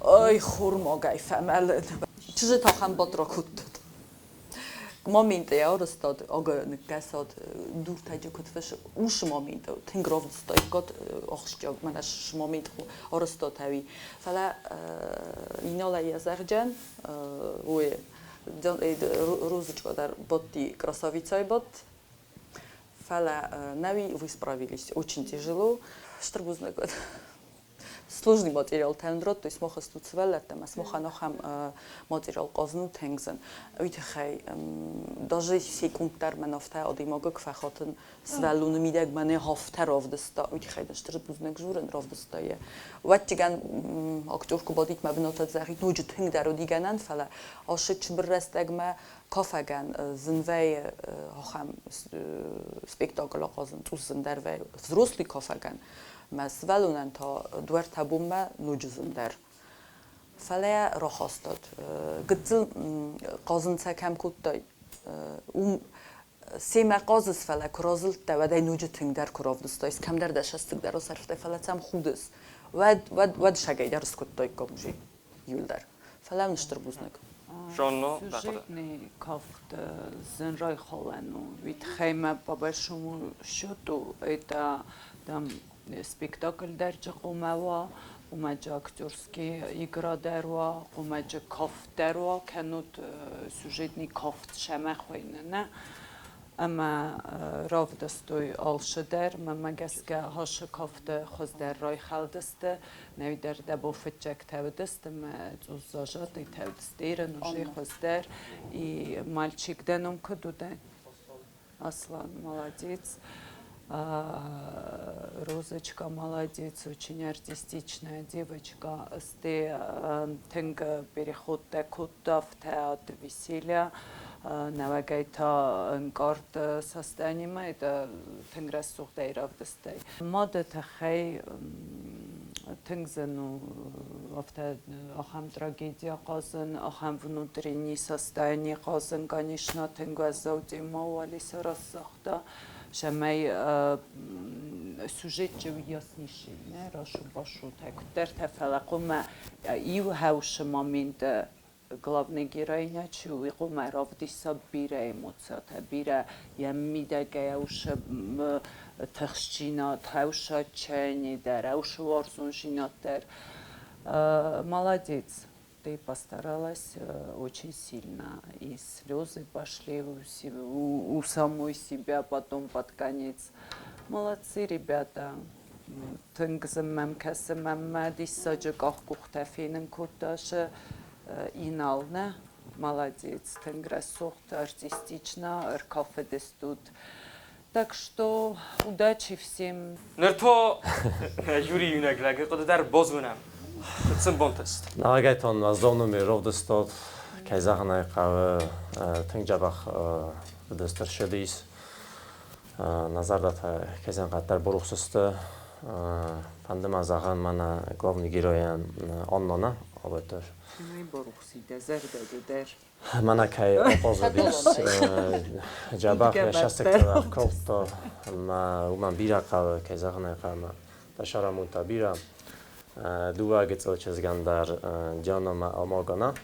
Ай, хормагӕй фӕмӕлын. Чызджытӕ ахӕм бадт ракодтат. Моментӕй арӕзтад, ага ныккӕсад, дуртӕджы куыд фысы, уыцы момент тынг равдыстаиккат ахсджиаг мӕнӕ момент арӕзтад ӕви. Фӕлӕ Иналӕй йӕ зӕгъджен, уый Розочка дӕр бадти красавицӕй бадт, фӕлӕ нӕуи вы справились очень тяжело. Стыр бузныг уӕд. Сложный материал тӕндрод, то есть мах стут сывӕллӕттӕ, ӕмӕ смахӕн ахӕм материал хъазын у тынг зын. Уый тыххӕй даже секунд дӕр мӕн афтӕ адӕймагы куы фӕхатын сывӕллоны мидӕг мӕнӕ афтӕ равдыста, уый тыххӕй дын стыр бузныг журын равдыста йӕ. Ӕвӕццӕгӕн актер куы бадит мӕ бынаты зӕгъид, ноджы тынгдӕр уыди гӕнӕн, фӕлӕ ацы цыбыр рӕстӕгмӕ кафӕгӕн зын вӕййы ахӕм спектакль ахъазын, цъус зындӕр вӕййы взрослый кафӕгӕн. Мӕ сывӕллонӕн та дуӕрттӕ бонмӕ ноджы зындӕр. Фӕлӕ рахастат. Гыццыл хъазын сӕ кӕм кодтай, уым семӕ хъазыс, фӕлӕ куы разылдтӕ, уӕд ӕй ноджы тынгдӕр куы равдыстай, кӕмдӕр дӕ сӕстыг дӕр асӕрфтай, фӕлӕ сӕм худыс. Уӕд, уӕд, уӕд сагӕй дӕр скодтаиккам уже иуылдӕр. Фӕлӕ уын стыр бузныг. Жанна, Сюжетный кафт зын райхалӕн у. Ведь хӕймӕ по большому счету это там спектакль дӕр чи хъуамӕ уа, хъуамӕ актерский игра дӕр уа, хъуамӕ кафт дӕр уа, кӕннод сюжетный кафт сӕмӕ хуыйны, нӕ? Ӕмӕ равдыстой алцы дӕр, мӕнмӕ гӕсгӕ ацы кафты хуыздӕр райхӕлдысты, нӕуи дӕр дӕ бон фыццӕгтӕ уыдысты мӕ цъус зажатыйтӕ уыдысты ерын уже хуыздӕр. И мальчик дӕ ном куыд уыд? Аслан, молодец. Розочка молодец, очень артистичная девочка. Сте тынг переходтӕ кодта афтӕ от веселья. Нӕуӕгӕй та ӕнкъард состояниемӕ, это тынг рӕсугъдӕй равдыстай. Мады тыххӕй тынг зын у афтӕ ахӕм трагедия хъазын, ахӕм внутренний состояние хъазын, конечно, тынг уӕззау тема у Алиса рӕсугъдта, цӕмӕй сюжетчы уыйас ницы нӕ рашу-башутӕ куыддӕртӕ, фӕлӕ хъуамӕ иу хӕусы моменты главный героиня чи у, уый хъуамӕ равдиса бирӕ эмоциятӕ, бирӕ йӕ мидӕгӕй ӕусы тыхстдзинад, ӕусы отчаяние дӕр, ӕусы уарзондзинад дӕр. Молодец, ты постаралась очень сильно, и слезы пошли у самой себя потом под конец. Молодцы, ребята. Тынг зын мӕм кӕсы, мӕнмӕ диссаджы къахкъухтӕ фенын кодта сӕ Инал, нӕ? Молодец, тынг рӕсугъд, артистично ӕркафыдыстут. Так что удачи всем. Ныр та жюри иунӕг лӕгы хъуыды дӕр базонӕм. Куыд сын бантыст? Нагайтон зонуми равдыстат, кӕй зӕгъын ӕй хъӕуы, тынг дзӕбӕх уыдысты ссыдис. Нӕ зӕрдӕтӕ кӕй зӕгъын къаддӕр барухс сты. Фӕнды ма зӕгъын мӕнӕ главный геройӕн Аннана, абӕттӕ. Кӕмӕй барухси дӕ зӕрдӕ ды дӕр? Мӕнӕ кӕй ахъазыдис дзӕбӕх йӕ сӕстыгтӕ ӕркалдта, ӕмӕ уымӕн бирӕ хъӕуы, кӕй зӕгъын ӕй хъӕуы, дӕ сӕрамонд та бирӕ. Дыууӕ гыццыл чызгӕн дӕр Диана ӕмӕ Алмагана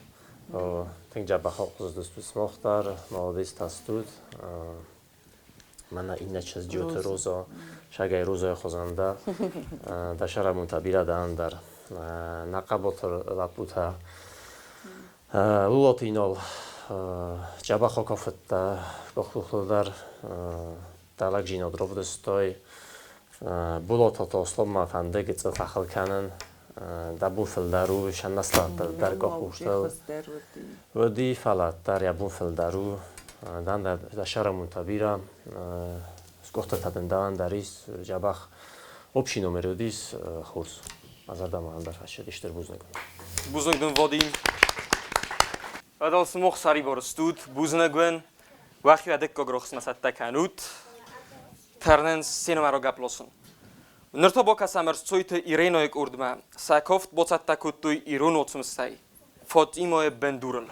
тынг дзӕбӕх ахъазыдысты сымах дӕр, молодец та стут. Мӕнӕ иннӕ чызг Джиоты Роза, сагӕй Розайы хуызӕн дӕ. Дӕ сӕрамонд та бирӕ дӕ ӕндӕр. Нӕ хъӕбатыр лӕппутӕ Лулаты Инал. Джабах окафытта къохлухлы дӕр дӕлӕг ровдыстой. Булататы Ослонмӕ фӕнды гыццыл фӕхыл кӕнын. Дӕ бон фылдӕр у, сӕннӕслаттӕ дӕр къохустыл. Уыди, фӕлӕ дӕр йӕ бон фылдӕр у. Дӕн дӕ сӕрӕмунтӕ бирӕ. Скъуыхтытӕ дын дӕн дӕр ис. Джабах общий номер уыдис хорз. Мӕ зӕрдӕмӕ ӕндӕр фӕцыди. Стыр бузныг. Бузныг дын, Вадим. Адал сымох сӕрибар стут, бузныг уын. Уӕхи уӕ дыккаг рухсмӕ цӕттӕ кӕнут. Тӕрнын сценӕмӕ рагӕпп Ныр та бакӕсӕм Ӕрцойты Иренойы къордмӕ. Сӕ кафт бацӕттӕ кодтой ирон уацмыстӕй. Фатимайы бындурыл.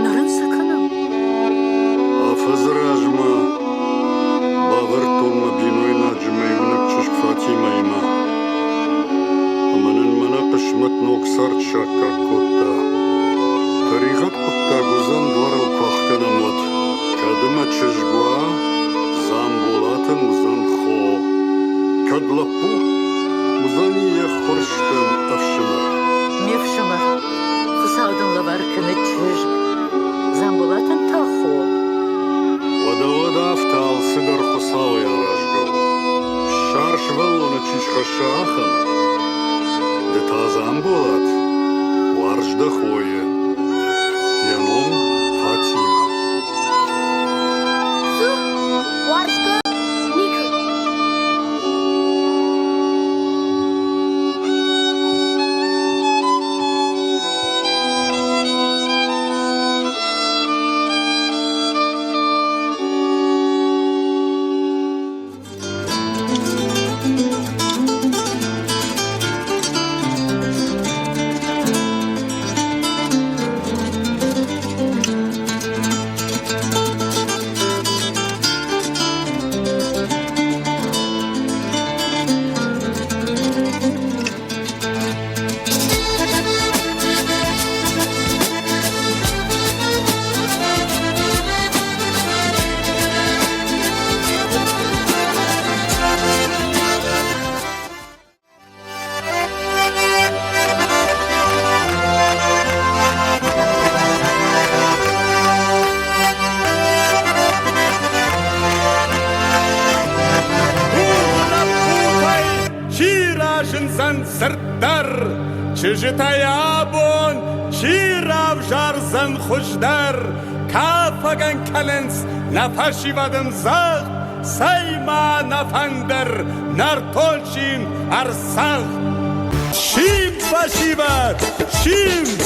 Ныр ын цы кӕнӕм? Афӕдзы размӕ бавӕрдтон мӕ бинойнаджы мӕ иунӕг чызг Фатимӕимӕ. Ӕмӕ нын мӕнӕ хъысмӕт ног цард саккаг кодта. Тӕригъӕд хъуыддаг уыдзӕн дуарыл куы ӕхгӕнӕм, уӕд. Кӕд ӕмӕ чызг уа, Дзамболатӕн уыдзӕн хо. Кӕд лӕппу, уыдзӕни йе ххуырстӕн ӕфсымӕр. Ме фсымӕр, Хуыцау дын лӕвар кӕны чызг, Дзамболатӕн та хо. Уӕдӕ уӕд афтӕ алцыдӕр Хуыцауӕй аразгӕ у. Ссар сывӕллоны чи схӕсса, ахӕм. Ды та, Дзамболат, уарз дӕ хойы. Йӕ ном Фатимӕ. Цы? Уарзгӕ? Никуы. Лӕппутӕй чи разындзӕн цырддӕр, чызджытӕй абон чи равзардзӕн хуыздӕр, кафӕгӕн кӕнынц нӕ фӕсивӕд ӕмдзӕгъд, цӕй-ма нӕ фӕндыр нӕртон симд ӕрцагъд. Симд, фӕсивӕд, симд!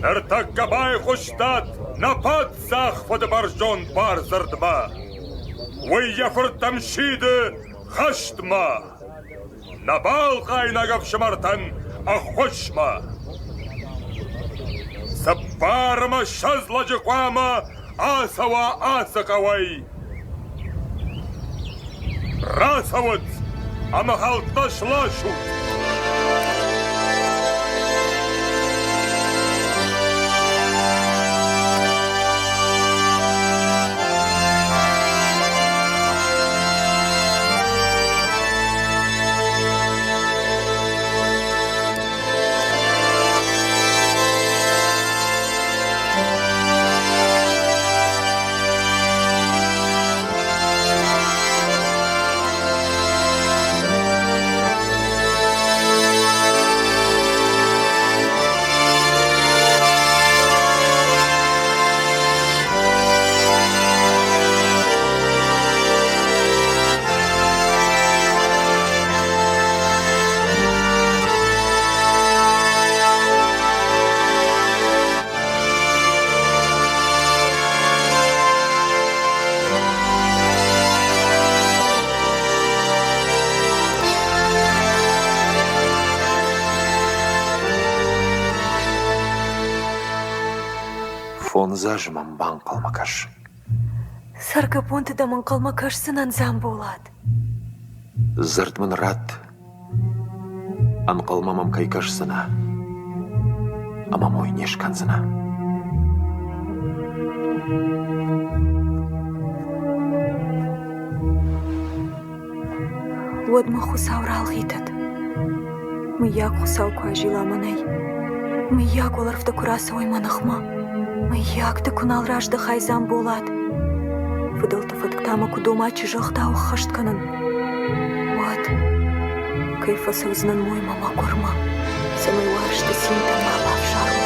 Ныртӕккӕ байхъуыстат нӕ паддзах фыдыбӕрзонд бардзырдмӕ. Уый йӕ фырттӕм сиды хӕстмӕ. Нӕ балхъайнаг ӕфсымӕртӕн ӕххуысмӕ. 24 лӕджы хъуамӕ ацӕуа ацы хъӕуӕй. Рацӕут ӕмӕ хӕлттӕ сласут! Фондз азы мӕм банхъӕлмӕ кӕс. Цӕргӕбонты дӕм ӕнхъӕлмӕ кӕсдзынӕн, Дзамболат. Дзырд мын ратт, ӕнхъӕлмӕ мӕм кӕй кӕсдзынӕ, ӕмӕ мой не скӕндзынӕ. Уӕд мӕ Хуыцау ралгъитӕд. Мыййаг Хуыцау куы азила мӕнӕй. Мыййаг уӕлӕрвтӕ куы рацӕуой мӕ ныхмӕ. Мыййаг ды куы нал раздӕхай Дзамболат. Фыдӕлты фӕтк та мӕ куы дома чызгъдау ӕххӕст кӕнын, уӕд кӕй фӕцӕудзынӕн моймӕ мӕгуырмӕ, цӕмӕй уарзты цинтӕ ма бафсарон.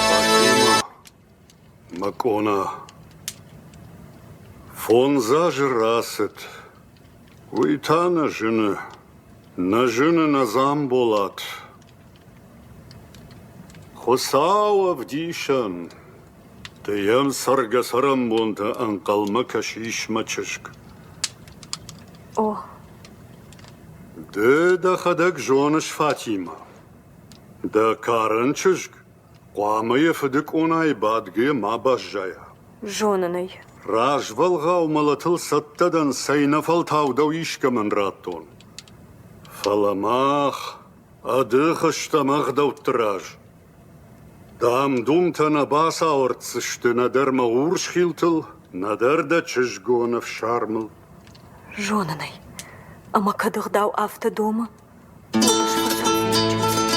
Фатимӕ, мӕ къона, фондз азы рацыд, уый та нӕ зыны, нӕ зыны нӕ Дзамболат. Хуыцау ӕвдисӕн, Ды йӕм цӕргӕ-цӕрӕнбонты ӕнхъӕлмӕ кӕсис, мӕ чызг. О. Ды дӕхӕдӕг зоныс, Фатимӕ, дӕ карӕн чызг хъуамӕ йӕ фыды къонайы бадгӕ ма баззайа. Зонын ӕй. Развӕлгъау мӕлӕтыл цӕттӕ дӕн, цӕйнӕфӕлтау дӕу искӕмӕн радтон. Фӕлӕ мах ӕдых стӕм ӕгъдӕутты раз. Дам-думтӕ нӕ бацауӕрддзысты нӕдӕр мӕ урс хилтыл, нӕдӕр дӕ чызгон ӕфсармыл. Зонын ӕй, ӕмӕ кӕд ӕгъдау афтӕ домы, уӕд ӕз фӕцӕудзынӕн чындзы.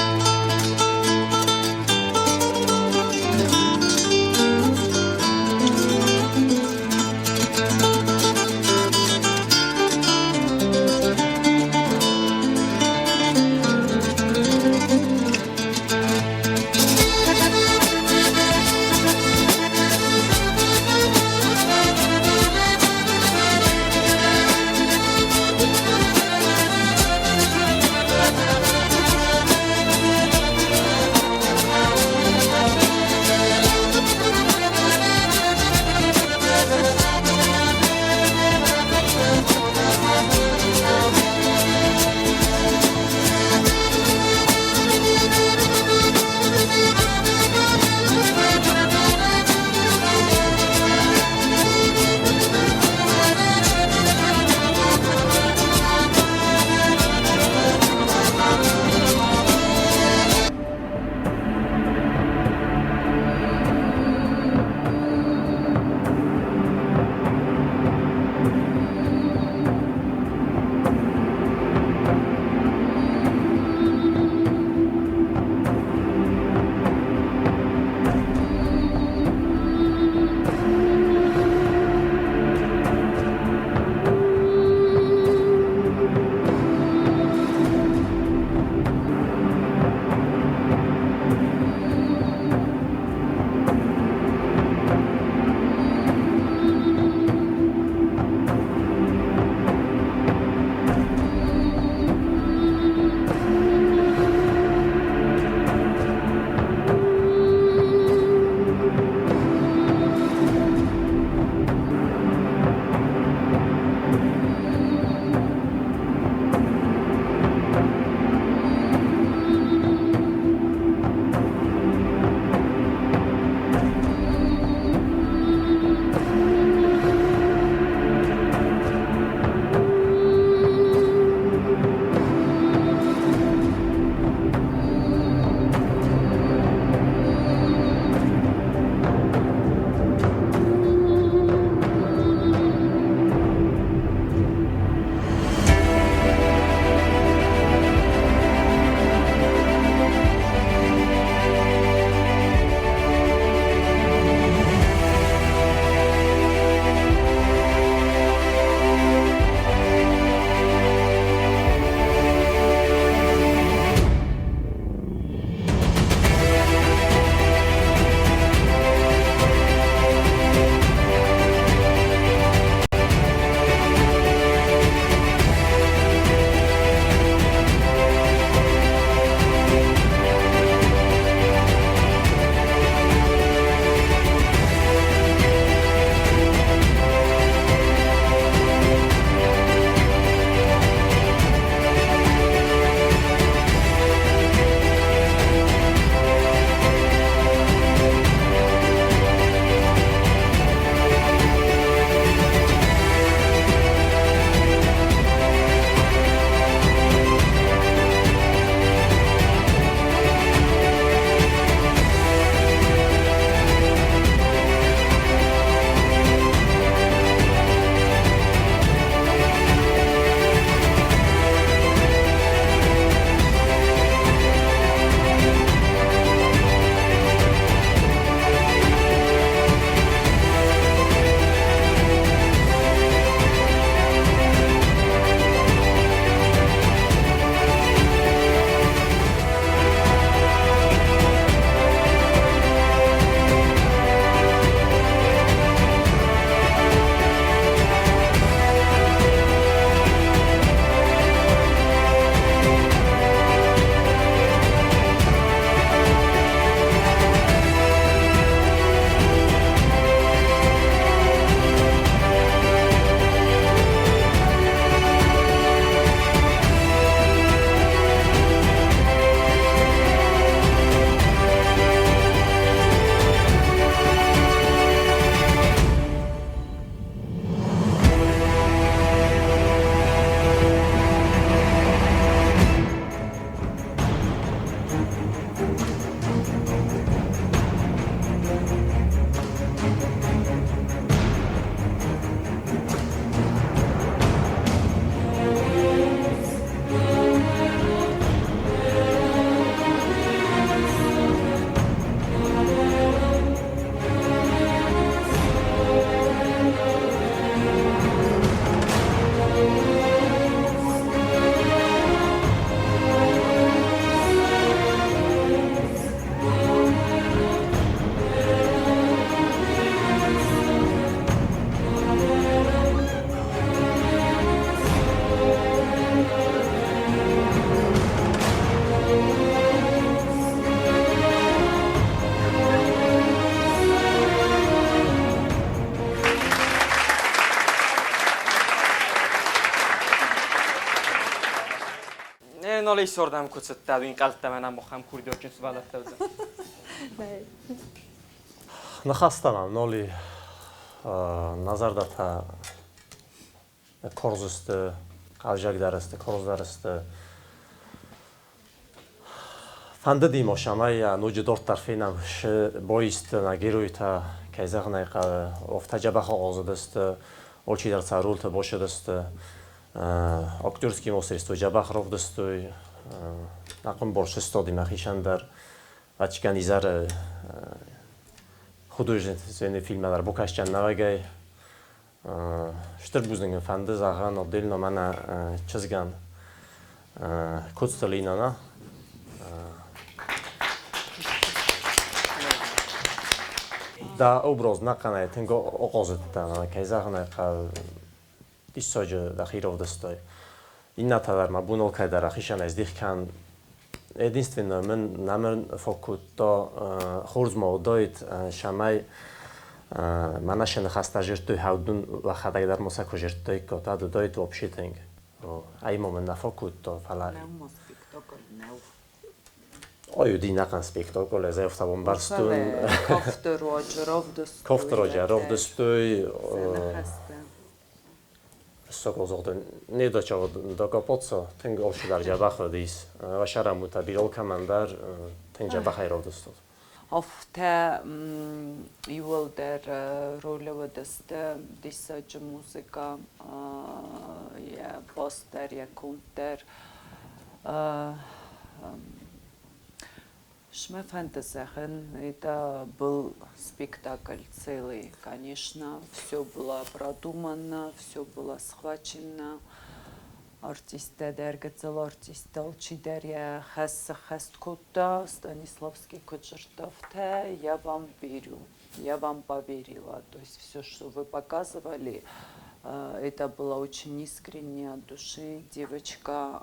Ноли исордӕм куы цыдтӕ, уый ӕнхъӕлдта мӕнӕ мохӕм курдиатджын сывӕллӕттӕ уыдзӕн. Ныхӕстӕ мӕм Ноли нӕ зӕрдӕтӕ хорз сты, хъӕлдзӕгдӕр сты, хорздӕр сты. Фӕндыди мо сӕмӕй ноджы дарддӕр фенӕм боисты, нӕ геройтӕ, кӕй зӕгъын ӕй хъӕуы, офтӕ дзӕбӕх ахъазыдысты, алчидӕр сӕ ролты бацыдысты. Актерский мастерство дзӕбӕх равдыстой, ӕхъӕнбор сыстади мӕхицӕн дӕр. Ачкан изӕры художественный фильммӕ дӕр бакастӕн нӕуӕгӕй. Стыр бузныг ын фӕнды зӕгъӕн отдельно мӕнӕ чызгӕн Коцты Линана. Дӕ образ нӕхъӕнӕй тынг ахъазыдтӕ, кӕй зӕгъын ӕй хъӕуы, диссаджы дӕхи равдыстай. Иннӕтӕ дӕр мӕ бон алкӕй дӕр ахицӕнӕй здих кӕн. Единственное, мын нӕмын фӕкодта хорз ма уыдаид, цӕмӕй мӕнӕ сӕ ныхӕстӕ зӕрдтой хӕудун уӕхӕдӕг дӕр ма сӕ куы зӕрдтаиккат, ад уыдаид вообще тынг. Ай ма мын нӕ фӕкодта, фӕлӕ спектакль нӕу. Ой, уыди нӕхъӕн спектакль, ӕз ӕй афтӕ бамбӕрстон. Кафты руаджы равдыстой. Кафты руаджы равдыстой. Соколзоғды не докопаться, тынг алчидӕр дзӕбӕх уыдис. Уӕ бирӕ алкӕмӕн дӕр тынг дзӕбӕхӕй равдыстат. Афтӕ иууылдӕр ролы уыдысты диссаджы музыкӕ, йӕ бас дӕр, йӕ конд дӕр. Мӕ фӕнды зӕгъын, это был спектакль целый, конечно, все было продумано, все было схвачено. Артисттӕ дӕр, гыццыл артисттӕ, алчидӕр йӕ хӕс сӕххӕст кодта. Станиславский куыд дзырдта, афтӕ я вам верю, я вам поверила. То есть все, что вы показывали, это было очень искренне от души. Девочка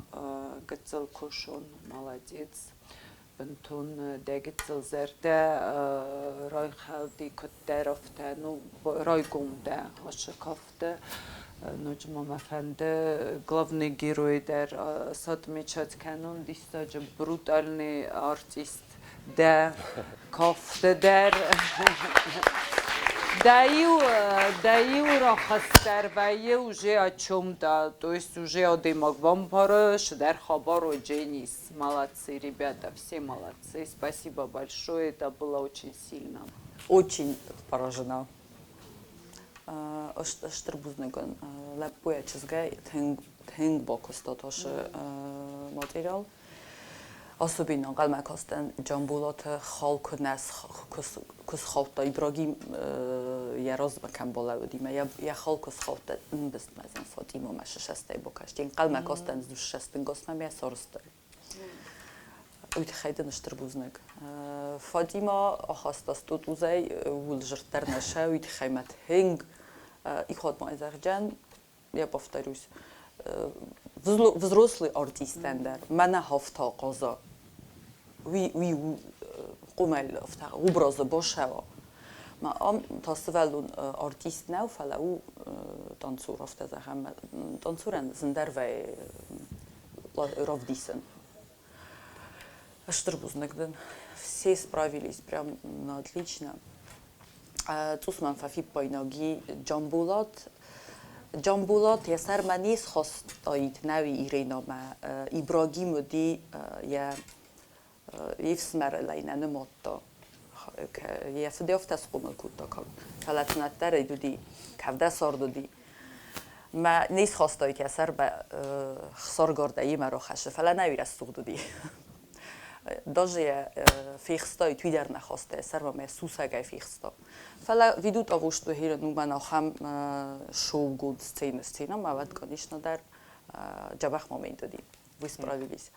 гыццыл кусон, молодец. Бынтон дӕ гыццыл зӕрдӕ райхӕлди куыддӕр афтӕ, ну, райгом дӕ ацы кафты. Ноджы ма мӕ фӕнды главный герой дӕр сотмечать кӕнон, диссаджы брутальный артист дӕ кафты дӕр. Дӕ иу рахӕсдӕр вӕййы уже о чем-то, то есть уже адӕймаг бамбары, цыдӕр хабар у Дженнис. Молодцы, ребята, все молодцы. Спасибо большое, это было очень сильно. Очень поражена. Стыр бузныг лӕппуйӕ чызгӕй тынг тынг бакуыстат ацы материал. Особенно ӕнхъӕлмӕ кастӕн Джамбулаты хал куы нӕ куы схаудта Ибрагим йӕ размӕ кӕм балӕууыди мӕ йӕ хал куы схаудта ӕмбыстмӕ зын Фатимамӕ сысӕстӕй бакасти. Ӕнхъӕлмӕ кастӕн сӕстынгасмӕ мӕ сарызтай. Уый тыххӕй дын стыр бузныг. Фатима ахаста стутузӕй ууыл зырддӕр нӕ сӕ, уый тыххӕй мӕ тынг ихот ма зӕгъджан, я повторюсь, взрослый артистӕн дӕр мӕнӕ хафта хъаза. Уый уый у къумӕл образы башӕуа. Ма ам та сывӕллон артист нӕу, фӕлӕ у танцор, афтӕ зӕгъӕм, танцорӕн зындӕр вӕййы равдисын. Стыр бузныг дын. Все справились прям на отлично. Цъус мӕм фӕфиппайнаг и Джамбулат. Джамбулат йӕ сӕрмӕ не схастаид нӕуи Иренамӕ. Ибрагим уыди йӕ йе фсымӕрыл ӕй нӕ нымадта. Йӕ фыд афтӕ схъомыл кодта, фӕлӕ тынӕддӕр уыди, кӕвдӕсард уыди. Мӕ не схастаид йӕ сӕрмӕ хсаргардӕй йемӕ рахӕссы, фӕлӕ нӕуи рӕсугъд уыди. Даже йӕ фехстаид, уый дӕр нӕ хаста йӕ сӕрмӕ, мӕ сусӕгӕй фехста. Фӕлӕ ввиду того, что херен уымӕн ахӕм шоугонд сцена сценӕмӕ, уӕд, конечно, дӕр дзӕбӕх момент уыди. Вы справились.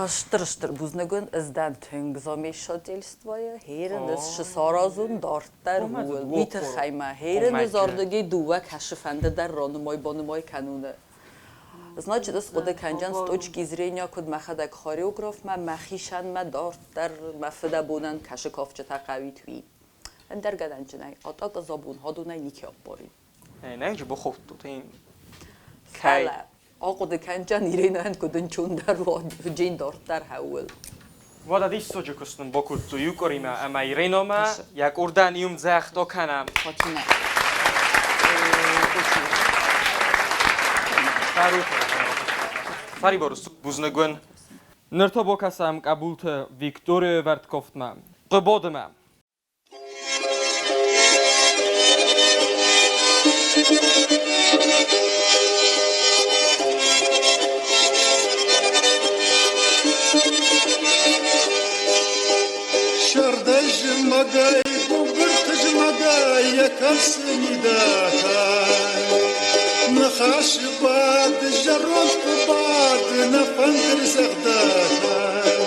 Стыр-стыр бузныг уын, ӕз дӕн тынг замешательствойы, херен ӕз саразун дарддӕр ууыл. Уый тыххӕй мӕ херен ӕз ардыгӕй дыууӕ кӕсы фӕнды дӕр ранымай-банымай кӕнуны. Значит, ӕз хъуыды кӕнджӕн с точки зрения, куыд мӕхӕдӕг хореографмӕ, мӕхицӕн мӕ дарддӕр мӕ фыдӕбонӕн кӕсы кафджытӕ хъӕуит уый. Ӕндӕр гӕнӕнджынӕй, атак забун хадунӕй нике аппарин. Нӕ же боховтут. Фӕлӕ. Ахъуыды кӕнджан Иринӕн куыд ӕнчондӕр джиндорддӕр хӕуыл. Уӕдӕ диссаджы куыст нын бакодтой иу къуыримӕ ӕмӕ Ириномӕ йӕ къордӕн иумдзӕгъд акӕнӕм. Фатимӕ. Сӕрибар бузныг уын. Ныр та бакӕсӕм Къӕбулты Викторияйы вӕрдкофтмӕ. Хъыбодымӕ. Сӕрдӕй зымӕгӕй, гуыбырты зымӕгӕй йӕ кӕрцы мидӕгӕй. Ныхасы бады, зӕронд бады, нӕ фӕндыр зӕгъдӕгӕй.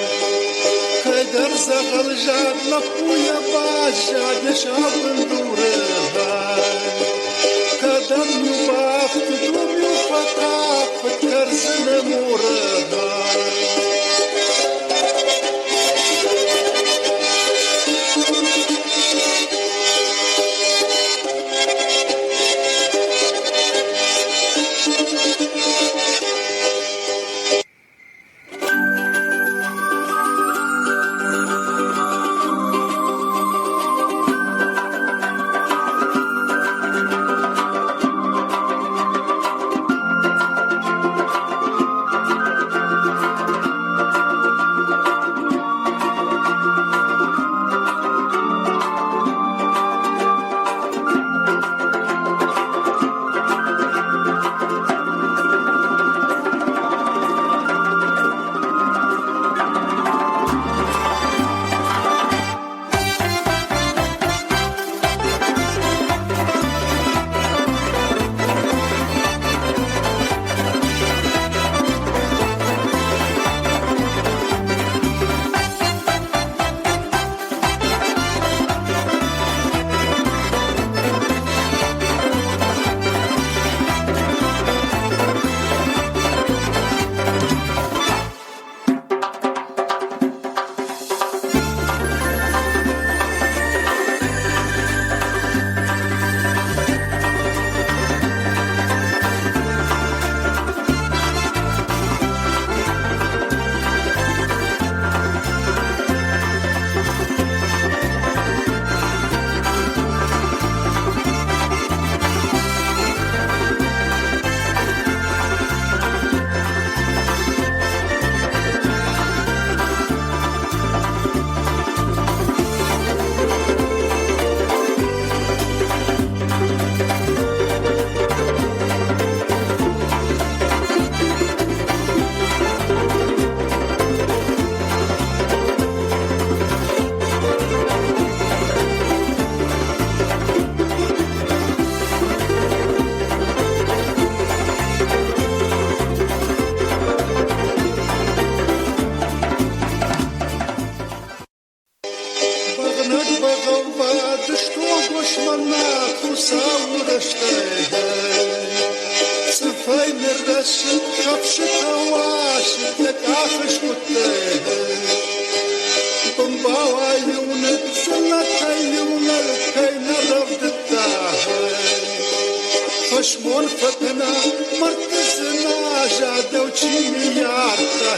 Кӕйдӕр дзӕгъӕлзад лӕппуйӕ баззад йӕ сау бындуры хай. Кӕдӕм-иу бафтыд, уым-иу фӕкафыд кӕрдзыны муры хай. Бӕгънӕг бӕгъӕввад стогосмӕ Хуыцауы рӕстӕй Цъыфӕй ныррӕсыд хӕфсытӕ уасыд йӕ къахы скъуыдтӕй. Бынбауа-иу ныццӕлӕтӕй-иу нӕ кӕй нӕ рӕвдыдта. Фӕсмон фӕкӕна, мӕрдты дзыназа дӕу чи ныййардта.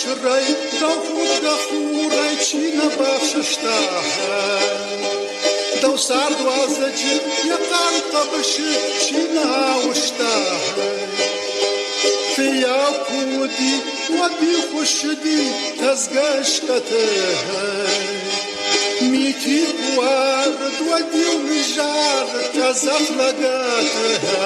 ӕхсырӕй, дӕу худгӕ хурӕй чи нӕ бафсӕста. Дӕу цардуалдзӕджы йӕ хъарм хъӕбысы чи нӕ ауызта. Фыййау куы уыди, уӕд-иу хуыссыди тӕдзгӕ ыскъӕты. Мити куы уарыд, уӕд-иу ныззарыд къӕдзӕх лӕгӕты.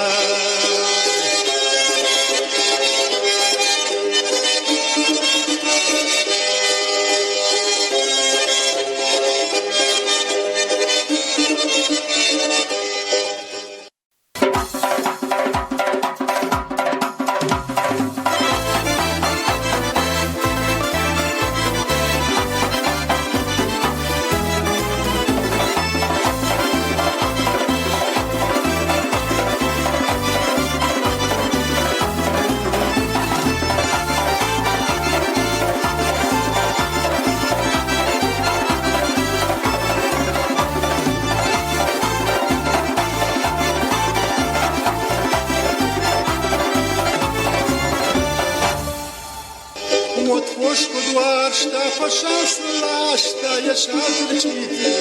Уӕд фос куыд уарзта, фӕсас ласта йӕ сӕрчъиты.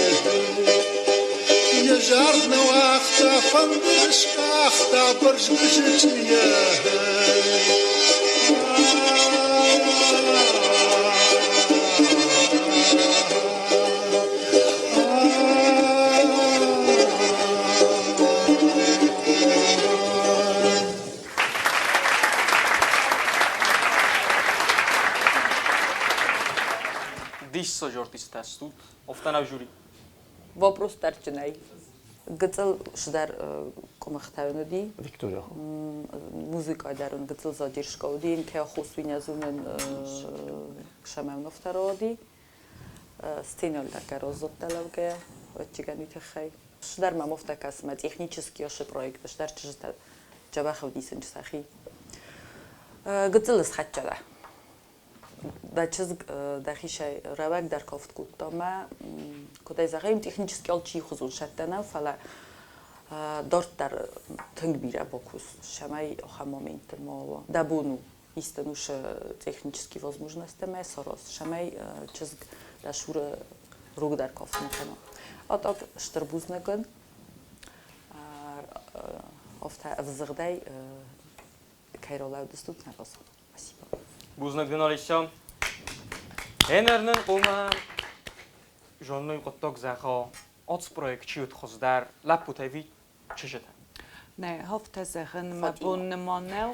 Йӕ зард нӕ уагъта, фӕндыр скъахта бӕрзгуызы чъийӕ. Диссаджы артисттӕ стут, офтӕ жюри. Вопрос дӕрджынӕй. Гыццыл сдӕр къуымыхтӕ уыди. Виктория. Музыка дӕр ын гыццыл задержка уыди, ин ке хосуинӕзунӕн шамӕ уыди. Сценӕл дӕр кӕроззодта лӕугӕйӕ, ӕвӕццӕгӕн, уый тыххӕй. Сдӕр мӕм офтӕ кӕсы, мӕ технически ӕссы проект сдӕр чызджытӕ дзӕбӕх ӕвдисынч сӕхи. Гыццыл ысхӕццӕ дӕ. Дӕ чызг дӕхицӕй рӕуӕгдӕр кафт кодта мӕ, куыд ӕй зӕгъӕм, технически алчи хуызон сӕттӕ нӕу, фӕлӕ дарддӕр тынг бирӕ бакус, цӕмӕй ахӕм моментты ма уа. Дӕ бон у исты усы технический возможностьтӕ мӕ сараз, цӕмӕй чызг дӕ цуры рогдӕр кафт ма кӕна. А так стыр бузныг ын, афтӕ ӕвзыгъдӕй кӕй ралӕудыстут нӕ разы. Спасибо. Бузныг дын, Олеся. Энернын хъуамӕ зонной хъуыддаг зӕгъа, ацы проект чи уыд хуыздӕр, лӕппутӕ ӕви чызджытӕ? Нӕ, афтӕ зӕгъын мӕ бон нымӕ нӕу.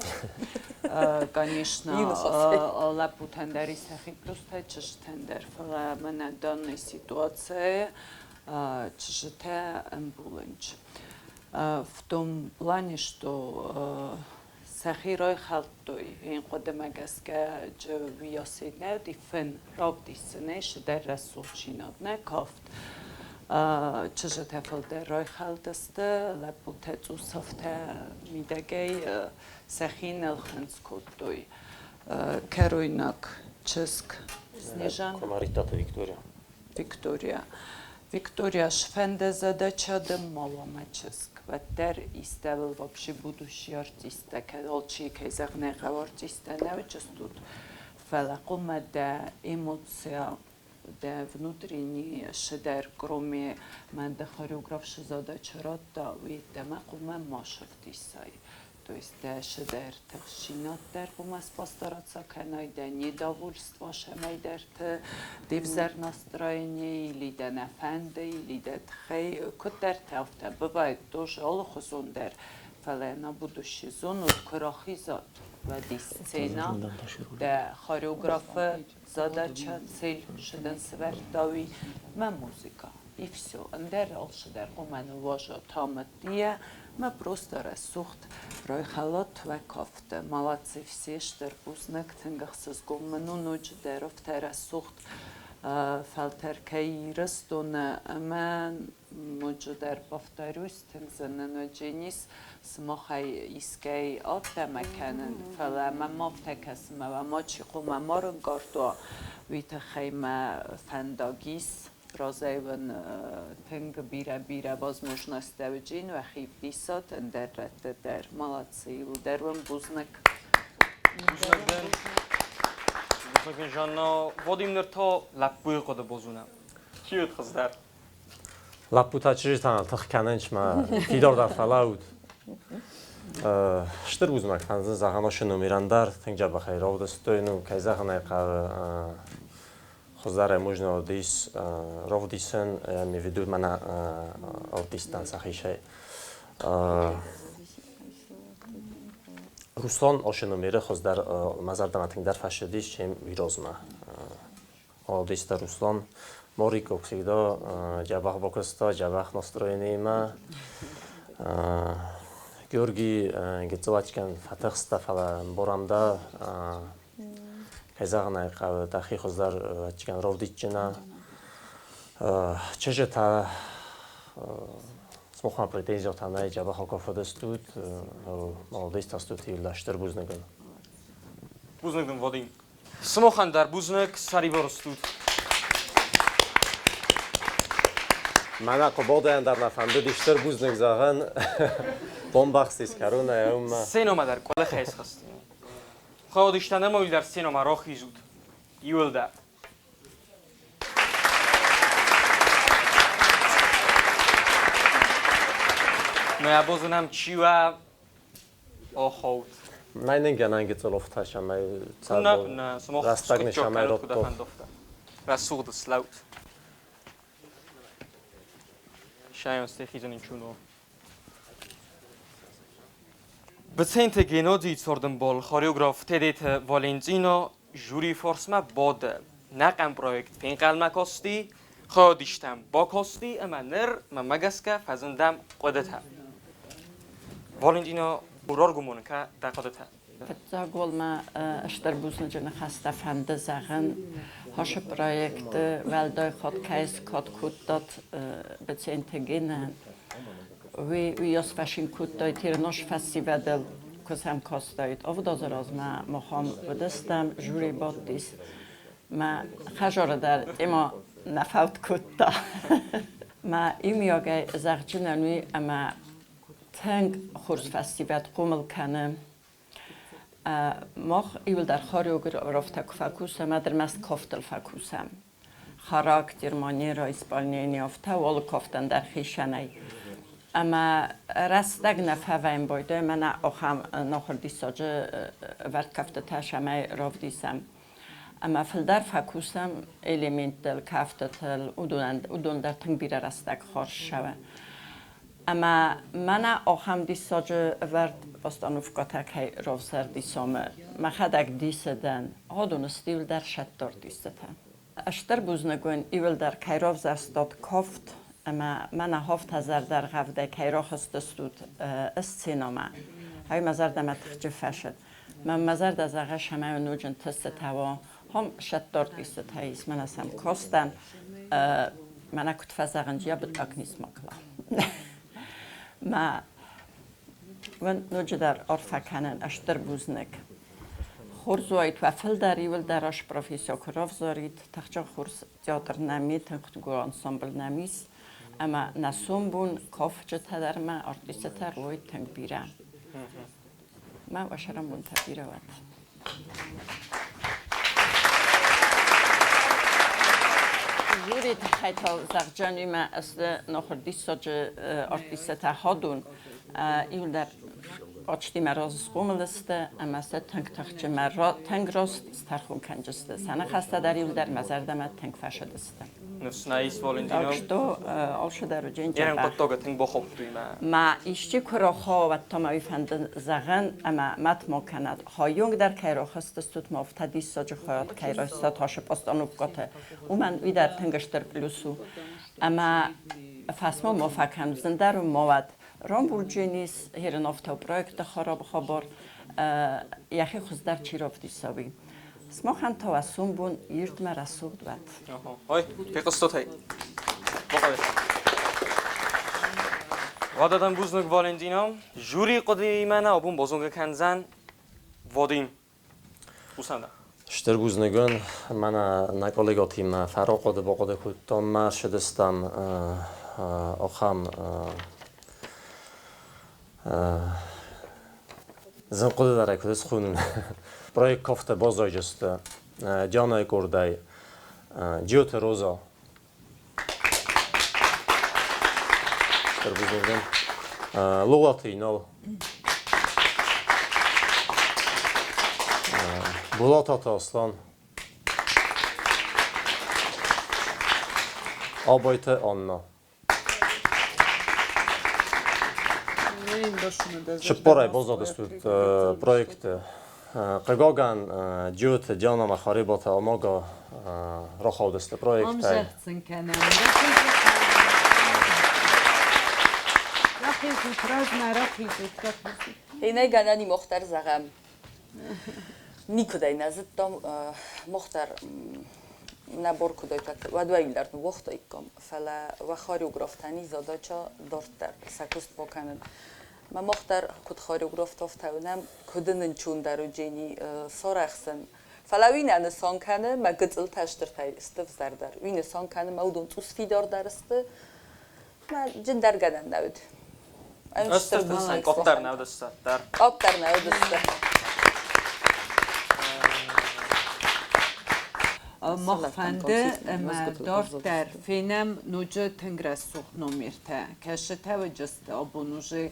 Конечно, лӕппутӕн дӕр ис сӕхи плюстӕ, чызджытӕн дӕр, фӕлӕ мӕнӕ данной ситуацийы чызджытӕ ӕмбулынч. В том плане, что сӕхи райхӕлдтой, ин хъуыдымӕ гӕсгӕ уыйасӕй нӕ уыди фын равдисынӕй цыдӕр рӕсугъддзинад нӕ кафт. Чызджытӕ фылдӕр райхӕлдысты, лӕппутӕ цъус афтӕ мидӕгӕй сӕхи нылхынцъ кодтой. Кӕройнаг чызг Снежан. Куымӕридтаты Виктория. Виктория. Виктория, сфӕнды задача дын ма уа мӕ чызг, уӕддӕр истӕуыл вообще будущий артисттӕ, кӕд алчи, кӕй зӕгъын ӕй хъӕуы, артисттӕ нӕ уыдыстут, фӕлӕ хъуамӕ дӕ эмоция, дӕ внутренний цыдӕр, кроме мӕн дӕ хореограф цы задача радта, уый йеддӕмӕ хъуамӕ ма сӕвдисай. То есть дӕ цыдӕр тыхстдзинад дӕр хъуамӕ постараться кӕнай, дӕ недовольство цӕмӕйдӕрты, де взӕр настроение или дӕ нӕ фӕнды, или дӕ тыххӕй куыддӕртӕ афтӕ бывает тоже алыхуызон дӕр. Фӕлӕ на будущий зонут, куы рахизат, уӕд сцена дӕ хореографы задача, цель шы дын сывӕрдта уый мӕ музыка. И все. Ӕндӕр алцыдӕр хъуамӕ ныууаза тамадтийӕ мӕ просто рӕсугъд райхӕлат уӕ кафты. Молодцы все, стыр бузныг, тынг ӕхсызгон мын у ноджыдӕр афтӕ рӕсугъд фӕлтӕр кӕй Ирыстоны ӕмӕ ноджыдӕр повторюсь, тынг зын нын у Дженис, сымахӕй искӕй афтӕ кӕнын, фӕлӕ мӕм афтӕ кӕсы, мӕ уӕ мачи хъуамӕ ма рынкъард уа, уый тыххӕй мӕ фӕндаг ис. Разӕй уын тынг бирӕ-бирӕ возможносттӕ уыджин, уӕхи вдисат ӕндӕр рӕтты дӕр. Молодцы, иуылдӕр уын бузныг. Бузныг дын. Бузныг, Жанна. Вадим ныр та лӕппуйы хъуыды базонӕм. Чи уыд хуыздӕр? Лӕппутӕ чызджытӕн тых кӕнынц мӕ фидар фӕлӕуут. Стыр бузныг фӕндзын зӕгъӕн ошы номерӕн дӕр тынг дзӕбӕхӕй равдыстой, ну, кӕй зӕгъын ӕй хъӕуы, хуыздӕрӕй можно уыдис равдисын, я имею в виду мӕнӕ артисттӕн сӕхицӕй. Руслан ошы номеры хуыздӕр мӕ зӕрдӕмӕ тынгдӕр фӕцыдис, чем уый размӕ. Молодец Руслан. Морик, как всегда, дзӕбӕх бакуыста, дзӕбӕх настроениимӕ. Георгий гыццыл фӕтыхста, фӕлӕ ӕмбарӕм дӕ, кӕй зӕгъын ӕй хъӕуы, дӕхи хуыздӕр ӕвӕццӕгӕн равдисдзынӕ. Чызджытӕ сымахмӕ претензиятӕ нӕй, дзӕбӕх акафыдыстут, молодец стут иууылдӕр, стыр бузныг уын. Бузныг дын, Вадим. Сымахӕн дӕр бузныг, сӕрибар стут. Мӕнӕ Хъуыбадайӕн дӕр нӕ фӕндыди стыр бузныг зӕгъын. Бомбӕхстис кӕронӕй ӕмӕ. Сценӕмӕ дӕр къуылыхӕй схызти. Хъӕудыстӕн ӕмӕ уый дӕр сценӕмӕ рахизут. Иуылдӕр. Мӕ бозынӕм чи уа, охоут. Nein, igen, гыццыл офтӕ сӕмӕй Нӕ, сымах рӕстӕг не сӕмӕй радтон. Рӕсугъд слӕут. Шайон стехизен чуно. Быценты Геннадий цордынбол хореограф Тедеты Валентино жюри форсмӕ бады. Нӕхъӕн проект фенхъӕлмӕ касти, хайадистӕм бакасти ӕмӕ ныр мӕнмӕ гӕсгӕ фӕзындӕм хъуыдытӕ. Валентино, раргом кӕ дӕ хъуыдытӕ. Фыццаг уал мӕ стыр бузныджы ныхӕстӕ фӕнды зӕгъын. Хошы проекты уӕлдай хатт кӕй скад кодтат Быценты Генӕн. Уый уыйас фӕсин кодтаид Тернош фӕсивӕдыл, куы сӕм кастаид. 7 азы размӕ махӕн уыдыстӕм, жюри бадтис. Мӕ хӕдзары дӕр тема нӕ фӕуд кодта. Мӕ иумиагӕй зӕгъджынӕн уый, ӕмӕ тынг хорз фӕсивӕд хъомыл кӕны. Мах иуылдӕр хореографтӕ куы фӕкусӕм, ӕрмӕст кафтыл фӕкусӕм. Характер, манера, исполнение, афтӕ алы кафтӕн дӕр хицӕнӕй. Ӕмӕ рӕстӕг нӕ фӕвӕййӕм байдайы, мӕнӕ ахӕм нахуыр диссаджы ӕвӕрд кӕфтытӕ цӕмӕй равдисӕм. Ӕмӕ фылдӕр фӕкусӕм элементтыл, кӕфтытыл, уыдон дӕр тынг бирӕ рӕстӕг хорз цӕуы. Ӕмӕ мӕнӕ ахӕм диссаджы ӕвӕрд постановкӕтӕ кӕй равзӕрдисӕм, мӕхӕдӕг дисы дӕн. Уыдон сты иуылдӕр сӕттор дисытӕ. Стыр бузныг уын иуылдӕр кӕй равзӕрстат кафт ӕмӕ мӕнӕ хафт зӕрдӕргъӕвдӕй кӕй рахызтыстут сценӕмӕ. Ай мӕ зӕрдӕмӕ тыхджын фӕцыд. Мӕн мӕ зӕрдӕ зӕгъы, цӕмӕй уын ноджы ӕнтыстытӕ уа. Хом сӕттор дисытӕ ис, мӕнӕ сӕм кастӕн. Мӕнӕ куыд фӕзӕгъынц, я бы так не смогла. Мӕ уын ноджыдӕр арфӕ кӕнын стыр бузныг. Хорз уаид уӕ фылдӕр иуылдӕр ас профессио куы равзарид, тыхджын хорз театр нӕм и, тынг ансамбль нӕм ис, ӕмӕ нӕ сомбон кафджытӕ дӕр мӕ артисттӕ дӕр уой тынг бирӕ. Мӕ уӕ сӕрӕнбонтӕ бирӕ уӕд. Жюри тыххӕй та зӕгъджын уымӕ сты нахуыр диссаджы артисттӕ хадон. Иуылдӕр почти мӕ разы схъомыл сты ӕмӕ сӕ тынг тыхджын мӕ тынг раст стӕрхон кӕнджысты. Сӕ ныхӕстӕ дӕр иуылдӕр мӕ зӕрдӕмӕ тынг фӕцыдысты. Ныфс нӕ ис, Валентино. Так что алцыдӕр уыди Ерын хъуыддагы тынг бахоптой мӕ. Ма исчи куы рахауа, уӕд та мӕ уый фӕнды зӕгъын, ӕмӕ мӕт ма кӕнӕд. Хайонг дӕр кӕй рахызтыстут, ма афтӕ диссаджы хайад кӕй райстат ашы постановкӕты, уымӕн уый дӕр тынг стыр плюс у. Ӕмӕ фӕсмон ма фӕкӕн, зындӕр уын ма уӕд. Рамбулджын ис Хереновтау проекты хабар, йӕхи хуыздӕр чи равдиса, уый. Сымахӕн та уӕ сомбон ирдмӕ рӕсугъд уӕд. Ой, фехъуыстут ӕй. Уӕдӕ дӕм бузныг, Валентина. Жюри хъуыдыимӕ нӕ абон базонгӕ кӕндзӕн Вадим. Хъусӕн дӕ. Стыр бузныг уын. Мӕнӕ нӕ коллегатимӕ фӕрахъуыды бахъуыды кодтам мӕ ссыдыстӕм ахӕм зын хъуыды дӕр ӕй куыд схонын. Проект кафты баззайдзысты. Дианайы къордӕй Джиоты Роза. Стыр бузныг дын. Лолаты Инал. Болататы Аслан. Абайты Анна. Цыппарӕй баззадыстут проекты. Хъыгагӕн, Джиоты Диана ӕмӕ Харебаты Амага рахаудысты проектӕй. Рахизут, размӕ рахизут, рахизут. Иннӕ гӕнӕн и мох дӕр зӕгъӕм. Никуыдӕй нӕ зыдтам, мох дӕр нӕ бор куыдӕй уӕд уӕ ныууагътаиккам, фӕлӕ уӕ хореографтӕн задача дарддӕр сӕ куыст бакӕнын. Мӕ мах дӕр куыд хореографтӕ уынӕм, куыд нын чундӕр уыджени сарӕхсын. Фӕлӕ уый нӕ нысан кӕны, мӕ гыццылтӕ стыртӕй сты взӕрдӕр. Уый нысан кӕны, мӕ уыдон цъус фидардӕр сты, мӕ джындӕр гӕнӕн нӕ уыд. Къопдӕр нӕ уыдысты дӕр. Къопдӕр нӕ уыдысты. Мах фӕнды ӕмӕ дарддӕр фенӕм ноджы тынг рӕсугъд номертӕ. Кӕсытӕ уыдысты абон уже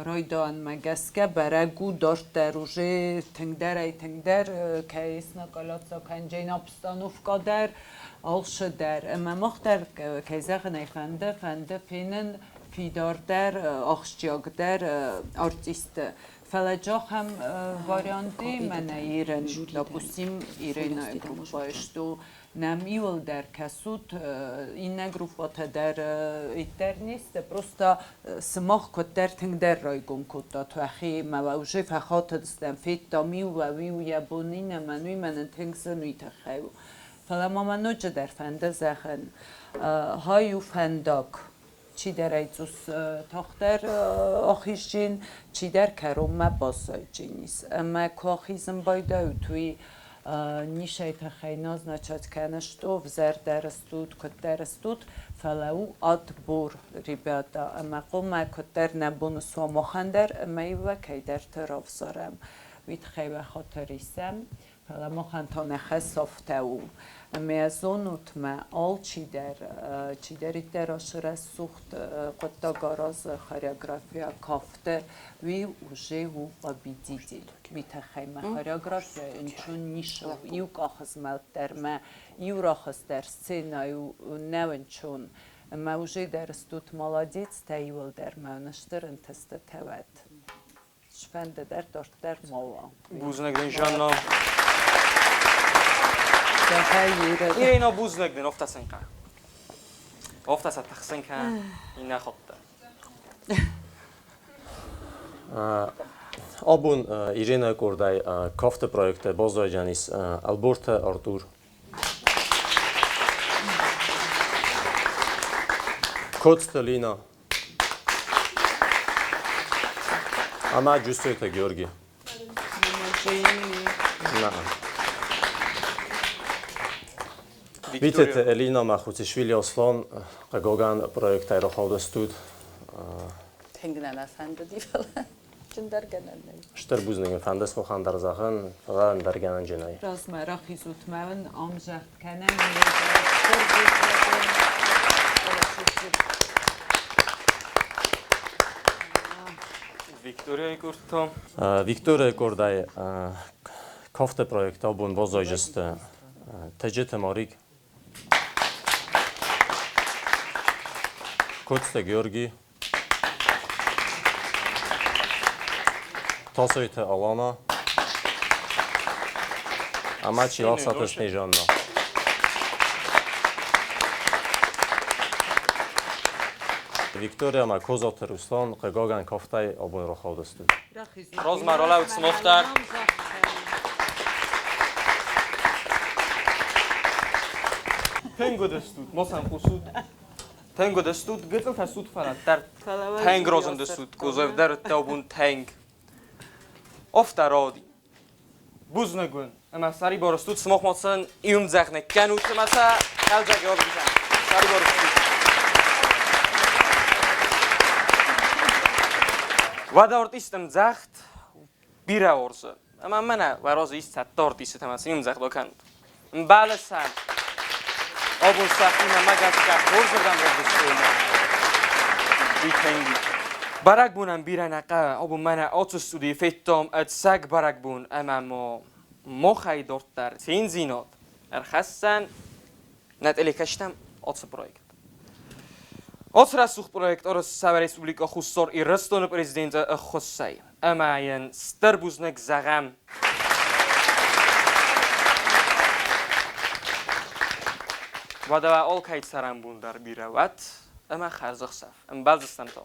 райдайӕнмӕ гӕсгӕ бӕрӕг у дарддӕр уже тынгдӕрӕй-тынгдӕр кӕй снакалаться кӕнджен обстановка дӕр, алцы дӕр. Ӕмӕ мах дӕр, кӕй зӕгъын ӕй фӕнды, фӕнды фенын фидардӕр, ахсджиагдӕр артистты. Фӕлӕ ахӕм варианты мӕнӕ Ирен, допустим, Иренайы группӕйы что нӕм иуылдӕр кӕсут, иннӕ группӕтӕ дӕр иттӕр не сты, просто сымах куыддӕр тынгдӕр райгом кодтат уӕхи ӕмӕ уӕ уже фӕхатыдыстӕм, федтам иу уӕ уый йӕ бон иннӕмӕн, уый мӕнӕн тынг зын уый тыххӕй у. Фӕлӕ ма мӕ ноджыдӕр фӕнды зӕгъын, хай у фӕндаг. Чидӕр ӕй цъус тагъддӕр ахизджын, чидӕр кӕронмӕ баззайджын ис. Ӕмӕ куы ахизын байдайут, уый нисӕй тыххӕй назначать кӕны, что взӕрдӕр стут, куыддӕр стут, фӕлӕ у отбор, ребята, ӕмӕ хъуамӕ куыддӕр нӕ бон суа махӕн дӕр ӕмӕ иу кӕйдӕрты равзарӕм. Уый тыххӕй уӕ хатыр исӕм. Фӕлӕ махӕн та нӕ хӕс афтӕ у, ӕмӕ зонут мӕ, алчидӕр, чидӕриддӕр ацы рӕсугъд хъуыддаг аразы хореографийӕ, кафты, уый уже у победитель. Уый тыххӕй мӕ хореография нчун ницы у, иу къахызмӕлд дӕр мӕ иу рӕхыс дӕр сценӕйы нӕу ӕнцон. Ӕмӕ уже дӕр стут молодецтӕ иуылдӕр мӕ стыр ӕнтыстытӕ уӕд. Сфӕнды дӕр дарддӕр ма уа. Бузныг дын, Жанна. Ирина, бузныг дын, офтасынка. Офтаса тахсынка иннӕ хотта. Абон Ирина къордӕй кафты проекты баззайдзӕнис Ӕлборты Артур. Коцты Лина. Ӕмӕ Джусойты Георги. Битеты Элина ӕмӕ Хуцишвили Аслан хъыгагӕн проектӕй рахаудыстут. Тынг нӕ нӕ фӕндыди, фӕлӕ чындӕр гӕнӕн нӕй. Стыр бузныг ын фӕнды смохан дӕр зӕгъын, фӕлӕ ӕндӕр гӕнӕнджы нӕй. Размӕ рахизут мӕ уын ӕмзагъд кӕнӕм. Стыр бузныг. Викторияйы къордта. Викторияйы къордӕй кафты проект абон баззайдзысты Тӕджыты Марик, Коцты Георги, Тасойты Алана ӕмӕ Чилӕхсаты Снежанна. Виктория ӕмӕ Козаты Руслан хъыгагӕн кафтӕй абон рахаудысты. Размӕ ралӕуд сымах дӕр. Тынг уыдыстут, ма сӕм хъусут. Тынг уыдыстут, гыццылтӕ суд фӕлӕ дӕр тынг разындыстут, козов дӕр бун тынг. Офта ради. Бузныг уын, ӕмӕ сӕрибар стут, сымах ма сын иумдзӕгъ кӕнут ӕмӕ сӕ хъӕлдзӕг ӕвдисӕн. Сӕрибар стут. Уӕдӕ артист ӕмдзӕгъд бирӕ уарзы. Ӕмӕ мӕнӕ уӕ разы ис цӕттӕ артисттӕ ӕмӕ сын ӕмдзӕгъд акӕнут. Ӕмбӕлы сӕм. Абон сӕхимӕ мӕ гӕсгӕ хорзырдӕм равдыстой мӕ. Уый тынг. Бӕрӕгбонӕн бирӕ нӕ хъӕуы. Абон мӕнӕ ацы студийы федтам ӕцӕг бӕрӕгбон ӕмӕ ма махӕй дарддӕр циндзинад ӕрхӕссӕн нӕ телекӕстӕм ацы проект. Ацы рӕсугъд проект арӕзт цӕуы Республикӕ Хуссар Ирыстоны президенты ӕххуысӕй. Ӕмӕ йын стыр бузныг зӕгъӕм. Уӕдӕ алкӕй цӕрӕнбон дӕр бирӕ уӕд ӕмӕ хӕрзӕхсӕв. Ӕмбӕлдзыстӕм та.